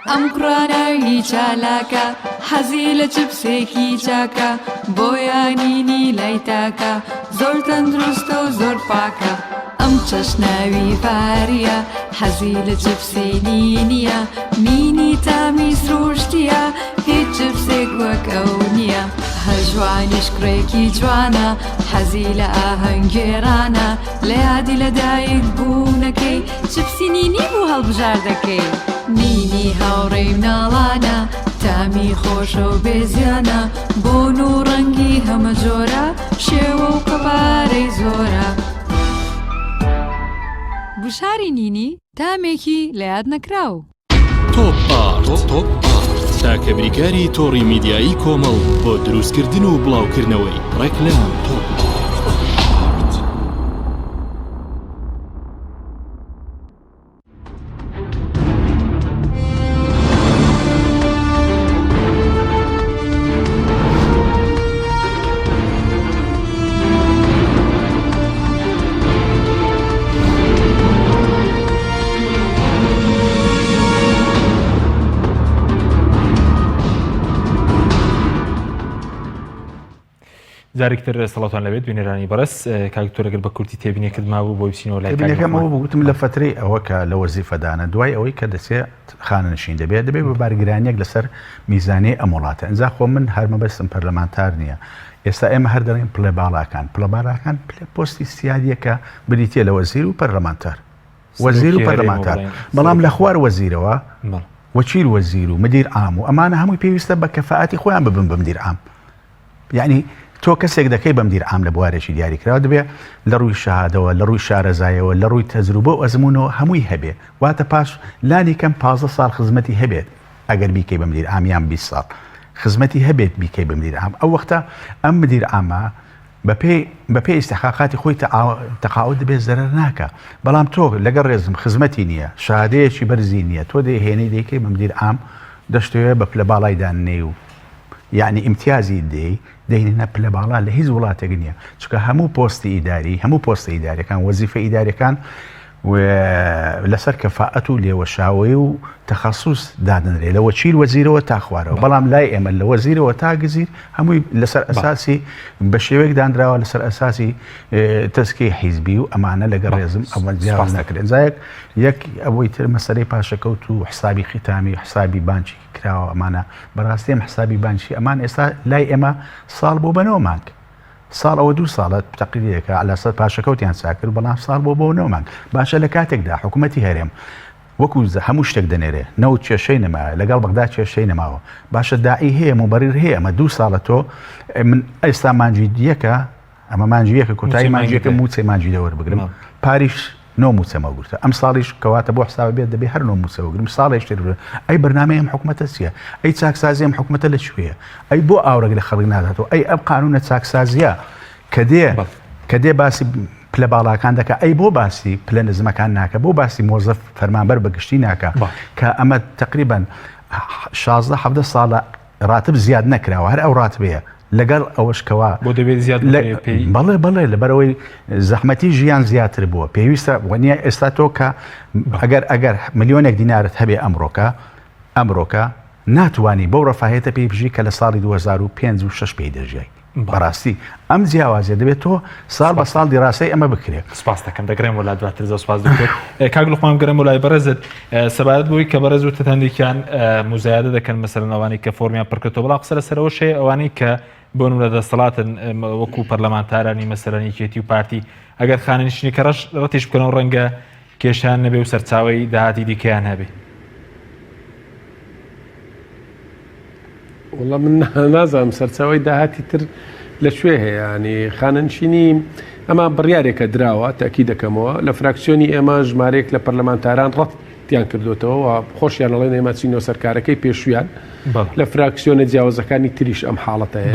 ئەم کوڕە ناوی چالاکە حەزی لە چپسێکی چاکە بۆیانینی لای تاکە زۆر تەندروستە و زۆر پاکە ئەم چەشناوی فاریە حەزی لە چپسی نینیە نینی تامی سروشتیە هیچ چپسێک وەک ئەو نییە هەژوانیش کوڕێکی جوانە حەزی لە ئاهەنگگێڕانە لە یادی لەدایک بوونەکەی چپسی نینی بوو هەڵبژاردەکەی. نینی هاوڕێی مناڵانە تامی خۆشە و بێ زیانە بۆن و ڕەنگی هەمە جۆرە شێوە و قەبارەی زۆرە. گوشاری نینی تامێکی لە یاد نەکراو. تۆپ ئارت تاکە بریکاری تۆڕی میدیایی کۆمەڵ بۆ دروستکردن و بڵاوکردنەوەی ڕێکلام. جارێکی تر سڵاوتان لەبێت بینەرانی بەڕێز کاک دکتۆر ئەگەر بە کورتی تێبینیەکت مابوو بۆی بچینەوە لای کاک تێبینیەکەم لوقمان. ئەوە بوو گوتم لە فەترەی ئەوە کە لە وەزیفەدانە دوای ئەوەی کە دەچێ خانەنشین دەبێت دەبێت بە بارگرانیەک لەسەر میزانیەی ئەم وڵاتە ئینجا خۆ من هەر مەبەستم پەرلەمانتار نییە ئێستا ئێمە هەر دەڵێین پلە باڵاکان پلە باڵاکان پلە پۆستی سیادیە کە بریتیە لە وەزیر و پەرلەمانتار وەزیر و سەرۆکی هەرێم و پەرلەمانتار بڵێین بەڵام سەرۆکی لە خوار وەزیرەوە بەڵێ. وەکیل وەزیر و مدیر عام و ئەمانە هەمووی پێویستە بە کەفاءەتی خۆیان ببن بە مدیر عام یعنی تۆ کەسێک دەکەی بە مدیر عام لە بوارێکی دیاریکراوە دەبێ لە ڕووی شەهادەوە لە ڕووی شارەزایەوە لە ڕووی تەجروبە و ئەزموونەوە هەمووی هەبێ واتە پاش لانی کەم 15 ساڵ خزمەتی هەبێت ئەگەر بیکەی بە مدیر عام یان 20 ساڵ خزمەتی هەبێت بیکەی بە مدیر عام ئەو وەختە ئەم مدیر عامە بەپێی بەپێی ئیستحقاقاتی خۆی تەقاعود دەبێت زەرەر ناکا بەڵام تۆ لەگەڵ ڕێزم خزمەتی نییە شادەیەکی بەرزی نییە تۆ دەیهێنی دەیکەی بە مدیر عام دەشتەوێ بە پلە باڵای داننێی و یعنی ئیمتیازی دێی دەینە پلە باڵا لە هیچ وڵاتێک نییە چونکە هەموو پۆستی ئیداری هەموو پۆستە ئیدارەکان وەزیفە ئیدارەکان لەسەر کەفائەت و لێوەشاوەیی و تەخەسوس دادەنرێ لە وەکیل وەزیرەوە تا خوارەوە بەڵام لای ئێمە لە وەزیرەوە تا گزیر هەمووی لەسەر ئەساسی بە شێوەیەک دانراوە لەسەر ئەساسی تەزکیەی حیزبی و ئەمانە لەگەڵ ڕێزم ئەوە جیاواز ناکرێن جایەک یەک ئەوەی تر مەسەلەی پاشەکەوت و حسابی ختامی حسابی بانکی کراوە ئەمانە بەڕاستی ئەم حسابی بانکی ئەمان ئێستا لای ئێمە ساڵ بۆ بە نۆ مانگ ساڵ ئەوە دوو ساڵە تەقریرێکە عەلا سەر پاشەکەوتیان چاک کرد بەڵام ساڵ بۆ بۆ نۆ مانگ باشە لە کاتێکدا حکوومەتی هەرێم وەکو هەموو شتێک دەنێرێ نەوت کێشەی نەمایە لەگەڵ بەغدا کێشەی نەماوە باشە داعی هەیە موبەریر هەیە ئەمە دوو ساڵە تۆ من ئێستا مانگی یەکە ئەمە مانگی یەکە کۆتایی مانگی یەکە مووچەی مانگی دە وەربگرم پاریش. نۆ مووچەم وەگرتووە ئەم ساڵیش کەواتە بۆ حسابە بێت دەبێ هەر نۆ مووچە وەگرم ساڵێک تر بێ. ئەی بەرنامەی ئەم حکومەتە چییە ئەی چاکسازی ئەم حکومەتە لە کوێیە ئەی بۆ ئاورەک لە خەڵک ناداتەوە ئەی ئەم قانونە چاکسازیە کە دێ کە دێ باسی پلە باڵاکان دەکا ئەی بۆ باسی پلە نزمەکان ناکە بۆ باسی مۆزەف فەرمانبەر بە گشتی ناکە کە ئەمە تقریبا 16 17 ساڵە ڕاتب زیاد نەکراوە هەر ئەو ڕاتبەیە لەگەڵ ئەوەش کەوا بۆ دەبێت زیاد بکرێت پێی؟ بەڵێ بەڵێ لەبەرئەوەی زەحمەتی ژیان زیاتر بووە پێویستە وەنیە ئێستا تۆ کە ئەگەر ئەگەر ملیۆنێک دینارت هەبێ ئەمڕۆکە ئەمڕۆکە ناتوانی بەو ڕەفاهێتە پێی بژی کە لە ساڵی 2005 و 6 پێی دەژیای بەڕاستی ئەم جیاوازیە دەبێت تۆ ساڵ بە ساڵ دیراسەی ئەمە بکرێت. سپاس دەکەم دەگرێم وەلا دواتر زۆر سپاس دکتۆر کاک لوقمان بگەرم وەلای بەڕێزت سەبارەت بۆی کە بەڕێز وتت هەندێکیان موزایەدە دەکەن مەسەلەن ئەوانەی کە فۆرمیان پڕکردەوە بەڵام قسە لەسەرەوەش هەیە ئەوانەی کە بۆ نمونە دەسەڵاتن وەکو پەرلەمانتارانی مەسەلەن یەکێتی و پارتی ئەگەر خانەنشینی کە ڕەش ڕەتیش بکەنەوە ڕەنگە کێشیان نەبێ و سەرچاوەی داهاتی دیکەیان هەبێ. وەڵا من نازانم سەرچاوەی داهاتی تر لە کوێ هەیە ینی خانەنشینی ئەمە بڕیارێکە دراوە تاکی دەکەمەوە لە فراکسیۆنی ئێمە ژمارەیەک لە پەرلەمانتاران ڕەتیان کردوتەوە و خۆشیان ئەڵێن ئێمە چینەوە سەرکارەکەی پێشویان لە فراکسیۆنە جیاوازەکانی تریش ئەم حاڵەتە هەیە.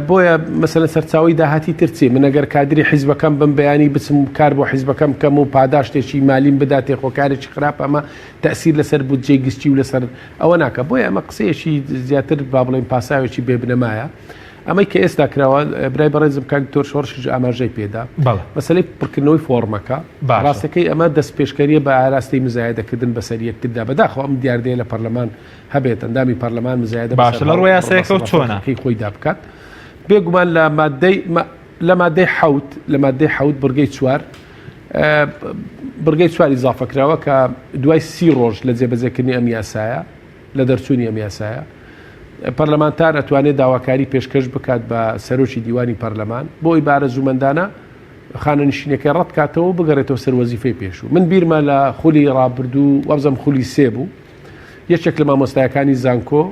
بۆیە مەسەلەن سەرچاوەی داهاتی تر چی؟ من ئەگەر کادری حیزبەکەم بم بەیانی بچم کار بۆ حیزبەکەم بکەم و پاداشتێکی مالیم بداتێ خۆ کارێکی خراپە ئەمە تەئسیر لەسەر بودجەی گشتی و لەسەر ئەوە ناکا بۆیە ئەمە قسەیەکی زیاتر با بڵێین پاساوێکی بێ بنەمایە ئەمەی کە ئێستا کراوە برای بەڕێزم کاک دکتۆر شۆڕشیش ئاماژەی پێدا مەسەلەی پڕکردنەوەی فۆڕمەکە ڕاستەکەی ئەمە دەستپێشکەریە بە ئاراستەی مزایەدەکردن بەسەر یەکتردا بەداخەوە ئەم دیاردەیە لە پەرلەمان هەبێت ئەندامی پەرلەمان مزایدە باشە لە ڕووی یاسایەکەوە چۆنە؟ کەی خۆیدا بکات بێگومان لە مادەی لە مادەی حەوت لە مادەی حەوت بڕگەی چوار بڕگەی چواری زافە کراوە کە دوای سی ڕۆژ لە جێبەجێکردنی ئەم یاسایە لە دەرچوونی ئەم یاسایە پەرلەمانتار ئەتوانێت داواکاری پێشکەش بکات بە سەرۆکی دیوانی پەرلەمان بۆ ئەوی بارەزوومەندانە خانەنشینەکەی ڕەت کاتەوە و بگەڕێتەوە سەر وەزیفەی پێشوو من بیرمە لە خولی ڕابردوو وابزانم خولی سێ بوو یەکێک لە مامۆستایەکانی زانکۆ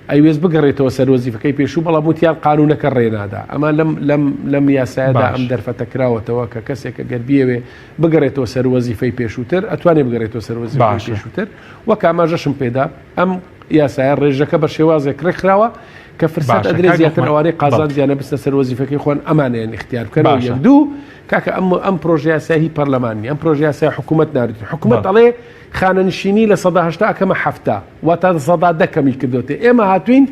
ئەیوێست بگەڕێتەوە سەر وەزیفەکەی پێشوو بەڵام وتیان قانونەکە ڕێنادا ئەمە لەم لەم لەم یاسایەدا ئەم دەرفەتە کراوەتەوە کە کەسێک گەر بیەوێ بگەڕێتەوە سەر وەزیفەی پێشووتر ئەتوانێ بگەڕێتەوە سەر وەزیفەی پێشووتر وەک ئاماژەشم پێدا ئەم یاسایە ڕێژەکە بە شێوازێک ڕێکخراوە کە فرسەت ئەدرێ زیاتر ئەوانەی قازانجیانە بچنە سەر وەزیفەکەی خۆیان ئەمانەیان ئیختیار بکەن یەک دوو کاکە ئەم ئەم پرۆژە یاسایی هی پەرلەمان نیە ئەم پرۆژە یاسای حکوومەت ناردووە حکوومەت ئەڵێ خانەنشینی 80% ئەکەمە 70 واتە 10% کەمی کردوێت ئێمە هاتوین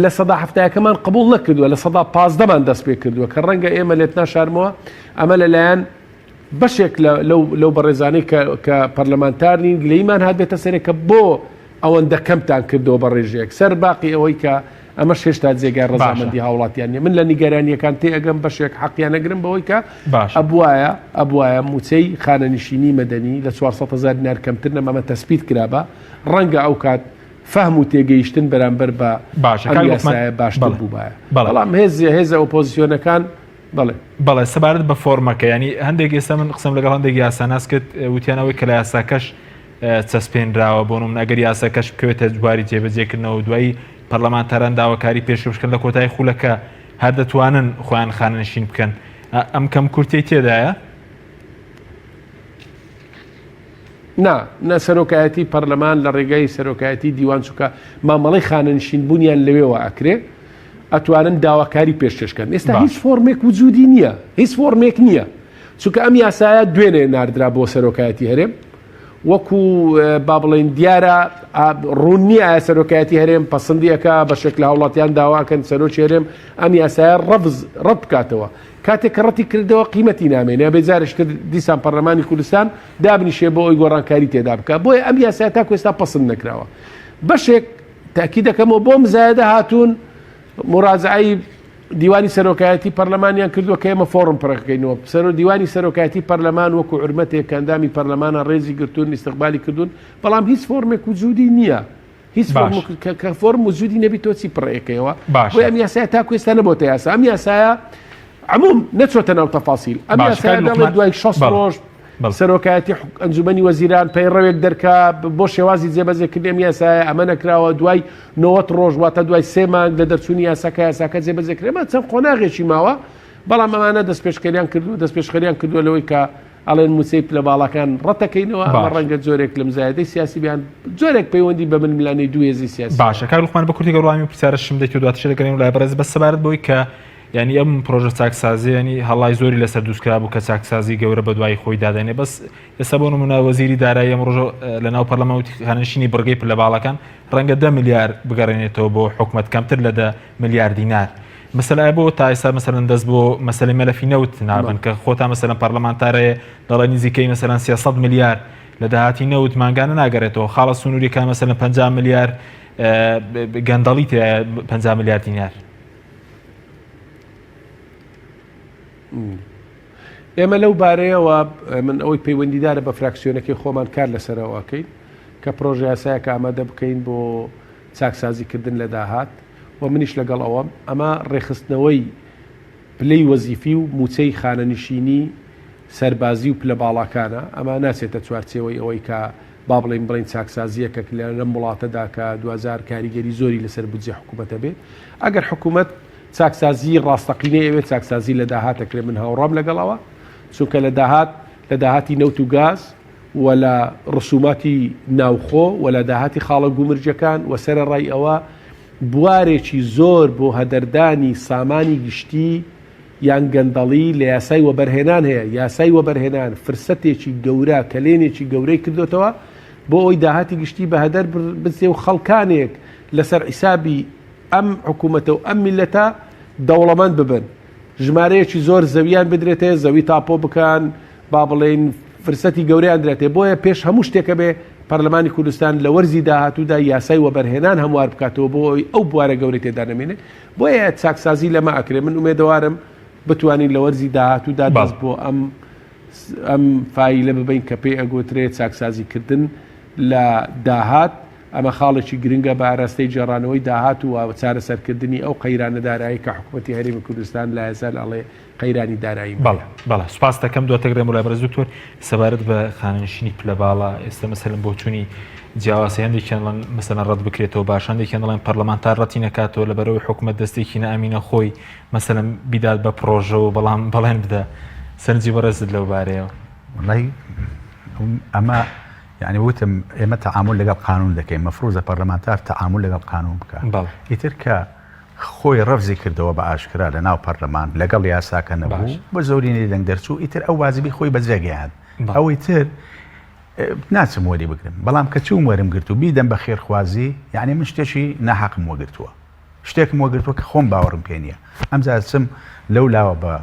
لە سەدا هەفتایەکەمان قبول نەکردووە لە سەدا پازدەمان دەست پێ کردووە کە ڕەنگە ئێمە لێت ناشارمەوە ئەمە لەلایەن بەشێک لەو بەڕێزانەی کە پەرلەمانتار نین گلەیمان هات بێتە سەرێ کە بۆ ئەوەندە کەمتان کردەوە بە ڕێژەیەک سەر باقی ئەوەی کە ئەمەش هێشتا جێگای ڕەزامەندی هاوڵاتیان نیە من لە نیگەرانیەکان تێئەگەم بەشێک حەقیان ئەگرم بەوەی کە ئەبوایە ئەبوایە موچەی خانەنشینی مەدەنی لە 400 هەزار دینار کەمتر نەما ئەمە تەسبیت کرابا ڕەنگە ئەو کات فەهم و تێگەیشتن بەرامبەر بە ئەم یاسایە باشتر بووبایە بەڵام هێز هێزە ئۆپۆزیسیۆنەکان بەڵێ. بەڵێ سەبارەت بە فۆرمەکە یانی هەندێک ئێستا من قسەم لەگەڵ هەندێک یاساناس کرد وتیان ئەوەی کە لە یاساکەش چەسپێنراوە بۆ نمونە ئەگەر یاساکەش بکەوێتە بواری جێبەجێکردنەوە دوایی پەرلەمانتاران داواکاری پێشکەش بکەن لە کۆتایی خولەکە هەر دەتوانن خۆیان خانەنشین بکەن ئەم کەم کورتەی تێدایە؟ نا نا سەرۆکایەتی پەرلەمان لە ڕێگای سەرۆکایەتی دیوان چونکە مامەڵەی خانەنشین بوونیان لەوێوە ئەکرێ ئەتوانن داواکاری پێشکەش کەن ئێستا هیچ فۆرمێک وجودی نییە هیچ فۆرمێک نییە چونکە ئەم یاسایە دوێنێ ناردرا بۆ سەرۆکایەتی هەرێم وەکو با بڵێن دیارە ڕوون نییە ئایا سەرۆکایەتی هەرێم پەسەندیەکە بەشێک لە هاوڵاتیان داواکەن سەرۆکی هەرێم ئەم یاسایە ڕەفز ڕەت بکاتەوە کاتێک کە ڕەتی کردەوە قیمەتی نامێنێ ئەبێ جارێکی تر دیسان پەرلەمانی کوردستان دابنیشێ بۆ ئەوی گۆڕانکاری تێدا بکا بۆیە ئەم یاسایە تاکو ئێستا پەسند نەکراوە بەشێک تاکی دەکەمەوە بۆ مزایدە هاتوون مراجعەی دیوانی سەرۆکایەتی پەرلەمانیان کردووە کە ئێمە فۆڕم پڕەکەینەوە سەرۆ دیوانی سەرۆکایەتی پەرلەمان وەکو عرمەتێک کە ئەندامی پەرلەمانە ڕێزی گرتوون ئیستقبالی کردوون بەڵام هیچ فۆرمێک وجودی نییە هیچ فۆرم کە فۆرم وجودی نەبی تۆ چی پڕەکەیەوە بۆیە ئەم یاسایە تاکو ئێستا نەبۆتە یاسا ئەم یاسایە عموم نەچۆتە ناو تەفاسیل ئەم یاسایە دەڵێت دوای 60 ڕۆژ سەرۆکایەتی ئەنجومەنی وەزیران پەیڕەوێک دەرکا بۆ شێوازی جێبەجێکردنی ئەم یاسایە ئەمە نەکراوە دوای 90 ڕۆژ واتە دوای سێ مانگ لە دەرچوونی یاساکە یاساکە جێبەجێ کرێ ئەمە چەند قۆناغێکی ماوە بەڵام ئەمانە دەستپێشکەریان کردووە دەستپێشخەریان کردووە لەوەی کە. ئەڵێن مووچەی پلە باڵاکان ڕەتەکەینەوە، ئەمە ڕەنگە جۆرێک لە مزایەدەی سیاسی بێ یان جۆرێک پەیوەندی بە ململانێی دوو هێزی سیاسی. باشە کاک لوقمان بە کورتی گەر وەڵامی پرسیارەشم دەیت و دواترش دەگەڕێینەوە لای بەڕێز بەس سەبارەت بەوەی کە یانی ئەم پرۆژە چاکسازیە یانی هەڵای زۆری لەسەر دروستکرابوو کە چاکسازی گەورە بەدوای خۆی دادەنێ بەس ئێستا بۆ نمونە وەزیری دارایی ئەم ڕۆژە لەناو پەرلەمان وتی خانەنشینی بڕگەی پلە باڵاکان ڕەنگە دە ملیار بگەڕێنێتەوە بۆ حکومەت کەمتر لە دە ملیار دینار مەسەلە ئایا بۆ تا ئێستا مەسەلەن دەست بۆ مەسەلەی مەلەفی نەوت نابن کە خۆتا مەسەلەن پەرلەمانتارەیە دەڵێ نزیکەی مەسەلەن 300 ملیار لە داهاتی نەوت مانگانە ناگەرێتەوە خاڵە سنووریەکان مەسەلەن 50 ملیار گەندەڵی تێیە 50 ملیار دینار. ئێمە لەو بارەیەوە من ئەوەی پەیوەندیدارە بە فراکسیۆنەکەی خۆمان کار لەسەرەوە ئەکەین کە پرۆژە یاسایەکە ئامادە بکەین بۆ چاکسازیکردن لە داهات و منیش لەگەڵ ئەوەم ئەمە ڕێکخستنەوەی پلەی وەزیفی و مووچەی خانەنشینی سەربازی و پلە باڵاکانە، ئەمە ناچێتە چوارچێوەی ئەوەی کە با بڵێین بڵێین چاکسازییەکە لەم وڵاتەدا کە دواجار کاریگەری زۆری لەسەر بودجەی حکوومەت هەبێ. ئەگەر حکوومەت چاکسازیی ڕاستەقینەی ئەوێت چاکسازی لە داهات ئەکرێ من هاوڕام لەگەڵ ئەوە، چونکە لە داهات لە داهاتی نەوت و گاز و لە ڕسوماتی ناوخۆ و لە داهاتی خاڵە گومرگیەکان و سەرەڕای ئەوە بوارێکی زۆر بۆ هەدەردانی سامانی گشتی یان گەندەڵی لە یاسای وەبەرهێنان هەیە، یاسای وەبەرهێنان فرسەتێکی گەورە، کەلێنێکی گەورەی کردۆتەوە بۆ ئەوەی داهاتی گشتی بە هەدەر بچێ و خەڵکانێک لەسەر حیسابی ئەم حکوومەتە و ئەم میللەتە دەوڵەمەند ببن، ژمارەیەکی زۆر زەویان بدرێتێ، زەوی تاپۆ بکەن، با بڵێین فرسەتی گەورەیان درێتێ، بۆیە پێش هەموو شتێک ئەبێ پەرلەمانی کوردستان لە وەرزی داهاتوودا یاسای وەبەرهێنان هەموار بکاتەوە بۆ ئەوەی ئەو بوارە گەورەی تێدا نەمێنێ، بۆیە چاکسازی لەمە ئەکرێ، من ئومێدەوارم بتوانین لە وەرزی داهاتوودا دەست بۆ ئەم ئەم فایلە ببەین کە پێی ئەگوترێ چاکسازیکردن لە داهات، ئەمە خاڵێکی گرنگە بە ئاراستەی گێڕانەوەی داهات و چارەسەرکردنی ئەو قەیرانە دارایی کە حکومەتی هەرێمی کوردستان لایەزال ئەڵێ قەیرانی داراییم بەڵێ هەیە. بەڵێ سوپاست دەکەم دواتر گەڕێمەوە لای بەڕێز دکتۆر سەبارەت بە خانەنشینی پلە باڵا ئێستا مەسەلەن بۆچوونی جیاواز هەیە هەندێکیان دەڵێن مەسەلەن ڕەت بکرێتەوە باش هەندێکیان دەڵێن پەرلەمانتار ڕەتی نەکاتەوە لەبەرئەوەی حکومەت دەستێکی نائەمینە خۆی مەسەلەن بیدات بە پڕۆژە و بەڵام بەڵێن بدە سەرنجی بەڕێزت لەو بارەیەوە. وەڵای ئەمە یعنی وتم ئێمە تەعامول لەگەڵ قانون دەکەین مەفروزە پەرلەمانتار تەعامول لەگەڵ قانون بکە بەڵێ. ئیتر کە خۆی ڕەفزی کردەوە بە ئاشکرا لە ناو پەرلەمان لەگەڵ یاساکە نەبوو بە زۆرینەی دەنگ دەرچوو ئیتر ئەو واجبی خۆی بەجێ گەیاند ئەوەی تر ناچم وەری بگرم بەڵام کە چوم وەرم گرت و بیدەم بە خێرخوازی یعنی من شتێکی ناحەقم وەگرتووە شتێکم وەگرتووە کە خۆم باوەڕم پێ نییە ئەمجا چم لەو لاوە بە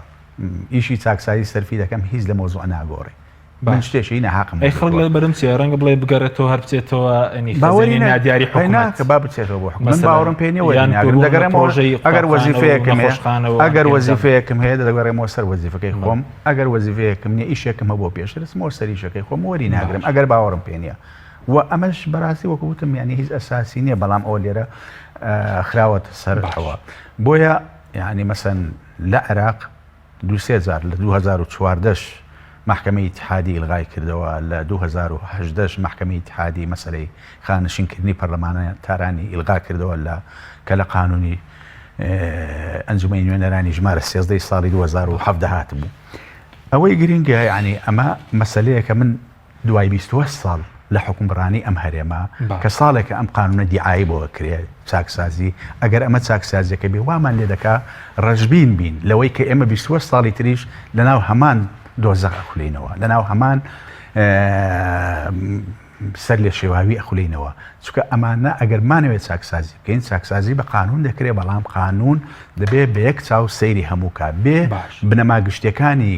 ئیشی چاکسازی سەرفی دەکەم هیچ لە مۆزوع ناگۆڕێ من شتێکی ناحەقم ئەی خەڵک لە بەرم چیە ڕەنگە بڵێ بگەڕێتەوە هەر بچێتەوە ئەنی باوەری خەزێنەی نادیاری ئەی حکوومەت ناکە با بچێتەوە بۆ حکومەت من مەسەلەن باوەڕم پێ نییە وەری یان ناگرم بۆ دەگەڕێمەوە پڕۆژەی ئەگەر قوتابخانە و وەزیفەیەکم هەیە نەخۆشخانە و ئەگەر پێنجەم وەزیفەیەکم هەیە دەگەڕێمەوە سەر وەزیفەکەی بەڵێ. خۆم ئەگەر وەزیفەیەکم نییە ئیشێکم هەبووە پێشتر دەچمەوە سەر ئیشەکەی خۆم وەری ناگرم باش. ئەگەر باوەڕم پێ نییە و ئەمەش بەڕاستی وەکو وتم یانی هیچ ئەساسی نییە بەڵام ئەوە لێرە خراوەتە سەر باش. ئەوە بۆیە یانی مەسەن لە عێراق دوو سێ جار لە 2014 مەحکەمەی ئیتیحادی ئیلغای کردەوە، لە 2018 مەحکەمەی ئیتیحادی مەسەلەی خانەنشینکردنی پەرلەمانتارانی ئیلغا کردەوە لە کە لە قانونی ئەنجومەنی نوێنەرانی ژمارە 13 ساڵی 2017 هاتبوو. ئەوەی گرنگە یعنی ئەمە مەسەلەیەکە من دوای 28 ساڵ لە حوکمڕانی ئەم هەرێمە کە ساڵێکە ئەم قانونە دیعایی بۆ ئەکرێ چاکسازی ئەگەر ئەمە چاکسازیەکە بێ وامان لێ دەکا ڕەشبین بین لەوەی کە ئێمە 28 ساڵی تریش لەناو هەمان دۆزەخ ئەخولینەوە لەناو هەمان سەر لێ شێواوی ئەخولینەوە چونکە ئەمانە ئەگەر مانەوێت چاکسازی بکەین چاکسازی بە قانون دەکرێت بەڵام قانون دەبێ بە یەک چاو سەیری هەموو کا بێ بنەما گشتەکانی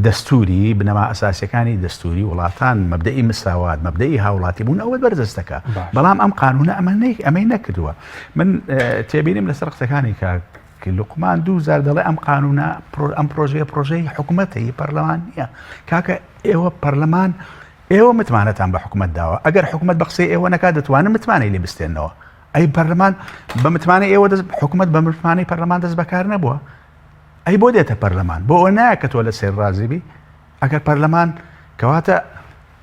دەستووری، بنەما ئەساسیەکانی دەستووری وڵاتان، مەبدەئی مساوات، مەبدەئی هاوڵاتی بوون ئەوە بەرجەستەکە. بەڵام ئەم قانونە ئەمە ئەمەی نەکردووە. من تێبینیم لەسەر قسەکانی کاک لوقمان دوو جار دەڵێ ئەم قانونە ئەم پرۆژەیە پرۆژەی حکوومەتە هی پەرلەمان نییە. کاکە ئێوە پەرلەمان ئێوە متمانەتان بە حکوومەت داوە ئەگەر حکوومەت بە قسەی ئێوە نەکات دەتوانن متمانەی لێ بستێنەوە. ئەی پەرلەمان بە متمانەی ئێوە دەست حکوومەت بە متمانەی پەرلەمان دەست بەکار نەبووە. ئەی بۆ دێتە پەرلەمان؟ بۆ ئەوە نایە کە تۆ لەسەری ڕازی بی؟ ئەگەر پەرلەمان کەواتە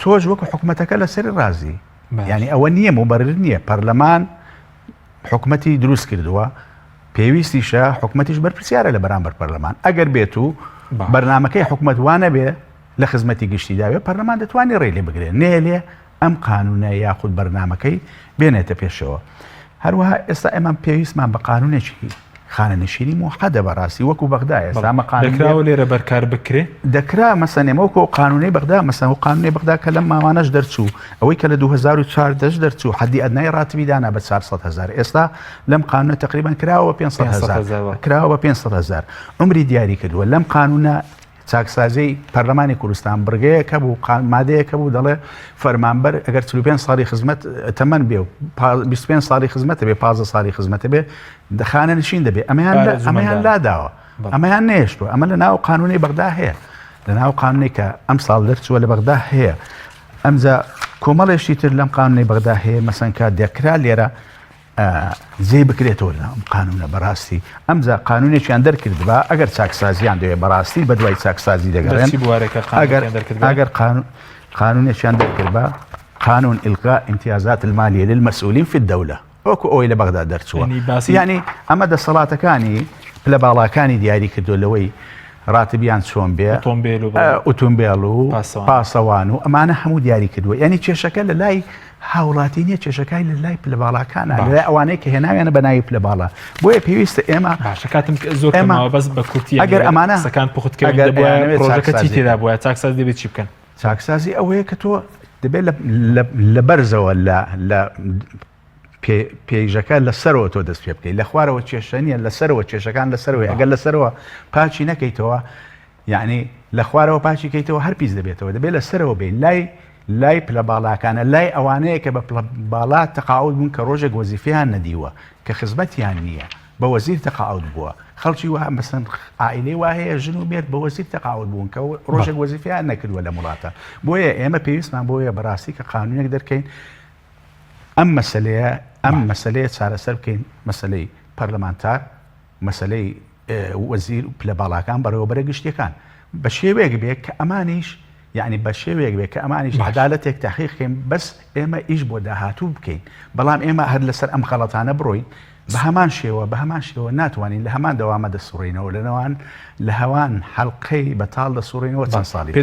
تۆش وەکو حکومەتەکە لەسەری ڕازی یعنی ئەوە نییە مبرر نییە پەرلەمان حکومەتی دروست کردووە پێویستیشە حکومەتیش بەرپرسیارە لە بەرامبەر پەرلەمان ئەگەر بێت و بەرنمەکەی حکومەت وانە بێ. لە خزمەتی گشتی داوێ پەرلەمان دەتوانێت ڕێ لێ بگرێ نێلێ ئەم قانونە یاخود بەرنامەکەی بێنێتە پێشەوە. هەروەها ئێستا ئێمە پێویستمان بە قانونێکی خانەنشینی موحەدە بەڕاستی وەکو بەغدا ئێستا ئەمە قانون دەکراوە لێرە بەرکار بکرێ؟ دەکرا مەسەن ئێمە وەکو قانونەی بەغدا مەسەن و قانونەی بەغدا کە لەم ماوانەش دەرچوو ئەوەی کە لە 2014 دەرچوو حەدی ئەدنای ڕاتبی دانا بە 400 هەزار ئێستا لەم قانونە تقریبا کراوە بە 500 هەزار کراوە بە 500 هەزار عمری دیاری کردووە لەم قانونە چاکسازیی پەرلەمانی کوردستان بڕگەیەک هەبوو، مادەیەک هەبوو دەڵێ فەرمانبەر ئەگەر 45 ساڵی خزمەت تەمەن بێ و 25 ساڵی خزمەتە بێ 15 ساڵی خزمەتە بێ دەخانە نشین دەبێ ئەمەیان ئەمەیان لاداوە ئەمەیان نێشتوە ئەمە لە ناو قانونی بەغدا هەیە لە ناو قانونی کە ئەم ساڵ دەرچووە لە بەغدا هەیە ئەمجا کۆمەڵێشی تر لەم قانونی بەغدا هەیە مەسەنکە دەکرا لێرە جێی بکرێتەوە لەناو ئەم قانونە بەڕاستی ئەمجا قانونێکیان دەرکردبا ئەگەر چاکسازیان دەوێت بەڕاستی بە دوای چاکسازی دەگەڕێن ئەگەر ئەگەر قانونێکیان دەرکردبا قانون إلغاء امتیازات المالیە للمسؤولین في الدولة وەکو ئەوەی لە بەغدا دەرچووە یعنی ئەمە دەسەڵاتەکانی پلە باڵاکانی دیاری کردو لەوەی ڕاتبیان چۆن بێ ئۆتۆمبێل و پاسەوان و ئەمانە هەموو دیاری کردووە یعنی کێشەکە لە لای هاوڵاتی نیە کێشەکای لە لای پلە باڵاکانە لە لای ئەوانەی کە هێناویانە بە ناوی پلە باڵا بۆیە پێویستە ئێمە باشە کاتم زۆر ئێمە بەس بە کورتی ئەگەر ئەمانە قسەکان پوخت کەین ئەگەر پرۆژەکە چی تێدا بووە چاکسازی دەبێت چی بکەن چاکسازی ئەوەیە کە تۆ دەبێت لە بەرزەوە لە لە پێیژەکە لە سەرەوە تۆ دەست پێ بکەیت لە خوارەوە کێشە نییە لە سەرەوە کێشەکان لە سەرەوەی ئەگەر لە سەرەوە پاچی نەکەیتەوە یەعنی لە خوارەوە پاکی کەیتەوە هەر پیس دەبێتەوە دەبێت لە سەرەوە بێ لای لای پلە باڵاکانە لای ئەوانەیە کە بە پلە باڵا تەقاعود بوون کە ڕۆژێک وەزیفەیان نەدیوە کە خزمەتیان نییە بە وەزیر تەقاعود بووە خەڵکی وا مەسەن عائیلەی وا هەیە ژن و مێرد بە وەزیر تەقاعود بوون کە ڕۆژێک وەزیفەیان نەکردووە لەم وڵاتە بۆیە ئێمە پێویستمان بۆیە بەڕاستی کە قانونێک دەرکەین ئەم مەسلەیە ئەم مەسلەیە چارەسەر بکەین مەسلەی پەرلەمانتار مەسەلەی وەزیر و پلە باڵاکان بەڕێوەبەرە گشتیەکان بە شێوەیەک بێ کە ئەمانیش یعنی بە شێوەیەک بێ کە ئەمانیش عدالەتێک تحقیق کەین بەس ئێمە ئیش بۆ داهاتوو بکەین بەڵام ئێمە هەر لەسەر ئەم خەڵەتانە بڕۆین بە هەمان شێوە بە هەمان شێوە ناتوانین لە هەمان دەوامە دەسوڕینەوە لە نەوان لە هەوان حەلقەی بەتاڵ دەسوڕینەوە چەند ساڵی پێ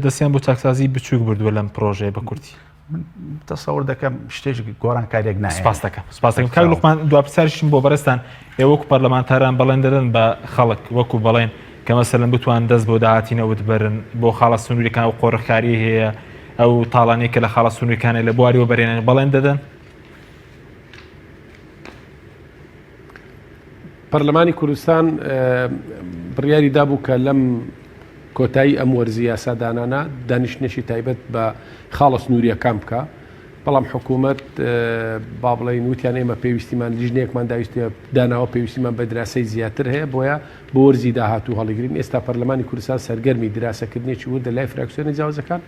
دەستیان بۆ چاکسازی بچووک بردووە لەم پرۆژەیە بە کورتی من تەسەور دەکەم شتێک گۆڕانکاریەک نایە. سپاس دەکەم سپاس دەکەم کاک لوقمان دوا پرسیارشم بۆ بەڕێزتان ئێوە وەکو پەرلەمانتاران بەڵێن دەدەن بە خەڵک وەکو بەڵێن کە مەسەلەن بتوان دەست بۆ داهاتی نەوت بەرن بۆ خاڵە سنووریەکان ئەو قۆرخکاری هەیە ئەو تاڵانەی کە لە خاڵە سنووریەکانە لە بواری وەبەرهێنان بەڵێن دەدەن؟ پەرلەمانی کوردستان بڕیاری دابوو کە لەم کۆتایی ئەم وەرزی یاسادانانە دانیشتنێکی تایبەت بە خاڵە سنووریەکان بکە بەڵام حکوومەت با بڵین وتیان ئێمە پێویستیمان لیژنەیەکمان داویستە داناوە پێویستیمان بە دراسەی زیاتر هەیە بۆیە بۆ وەرزی داهاتوو هەڵیگرین ئێستا پەرلەمانی کوردستان سەرگەرمی دراسەکردنێکی وردە لای فراکسیۆنە جیاوازەکان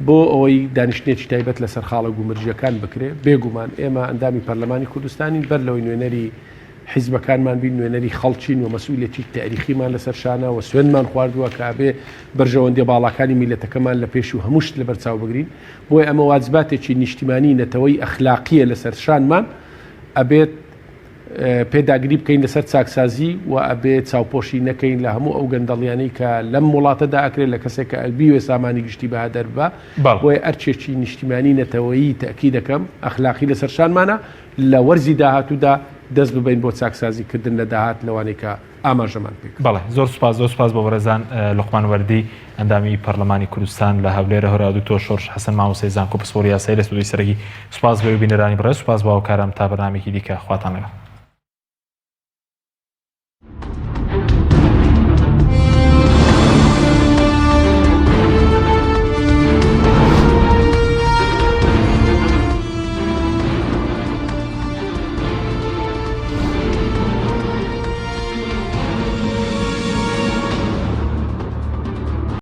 بۆ ئەوەی دانیشتنێکی تایبەت لەسەر خاڵە گومرگییەکان بکرێ، بێگومان ئێمە ئەندامی پەرلەمانی کوردستانین بەر لەوەی نوێنەری حیزبەکانمان بین نوێنەری خەڵکین و مەسئولیەتی تاریخیمان لەسەر شانە و سوێندمان خواردووە کە ئەبێ بەرژەوەندیە باڵاکانی میللەتەکەمان لە پێش و هەموو شت لەبەر چاو بگرین بۆیە ئەمە واجباتێکی نیشتیمانی نەتەوەی ئەخلاقیە لەسەر شانمان ئەبێت پێداگری بکەین لەسەر چاکسازی و ئەبێ چاوپۆشی نەکەین لە هەموو ئەو گەندەڵیانەی کە لەم وڵاتەدا ئەکرێت لە کەسێک کە بیوێ سامانی گشتی بە هەدەر ببا بۆیە ئەرکێکی نیشتیمانی نەتەوەیی تەئکید دەکەم ئەخلاقی لەسەر شانمانە لە وەرزی داهاتوودا دەست ببەین بۆ چاکسازی کردن لە داهات لەوانەی کە ئاماژەمان پێ کرد. بەڵێ زۆر سوپاس زۆر سوپاس بۆ بەڕێزان لوقمان وەردی ئەندامی پەرلەمانی کوردستان لە هەولێر هەروەها دکتۆر شۆرش حەسەن مامۆستای زانکۆ پسپۆڕی یاسایی لە ستۆدیۆی سەرەکی سوپاس بۆ ئێوە بینەرانی بەڕێز سوپاس بۆ هاوکارانم تا بەرنامەیەکی دیکە خواتان لەگەڵ.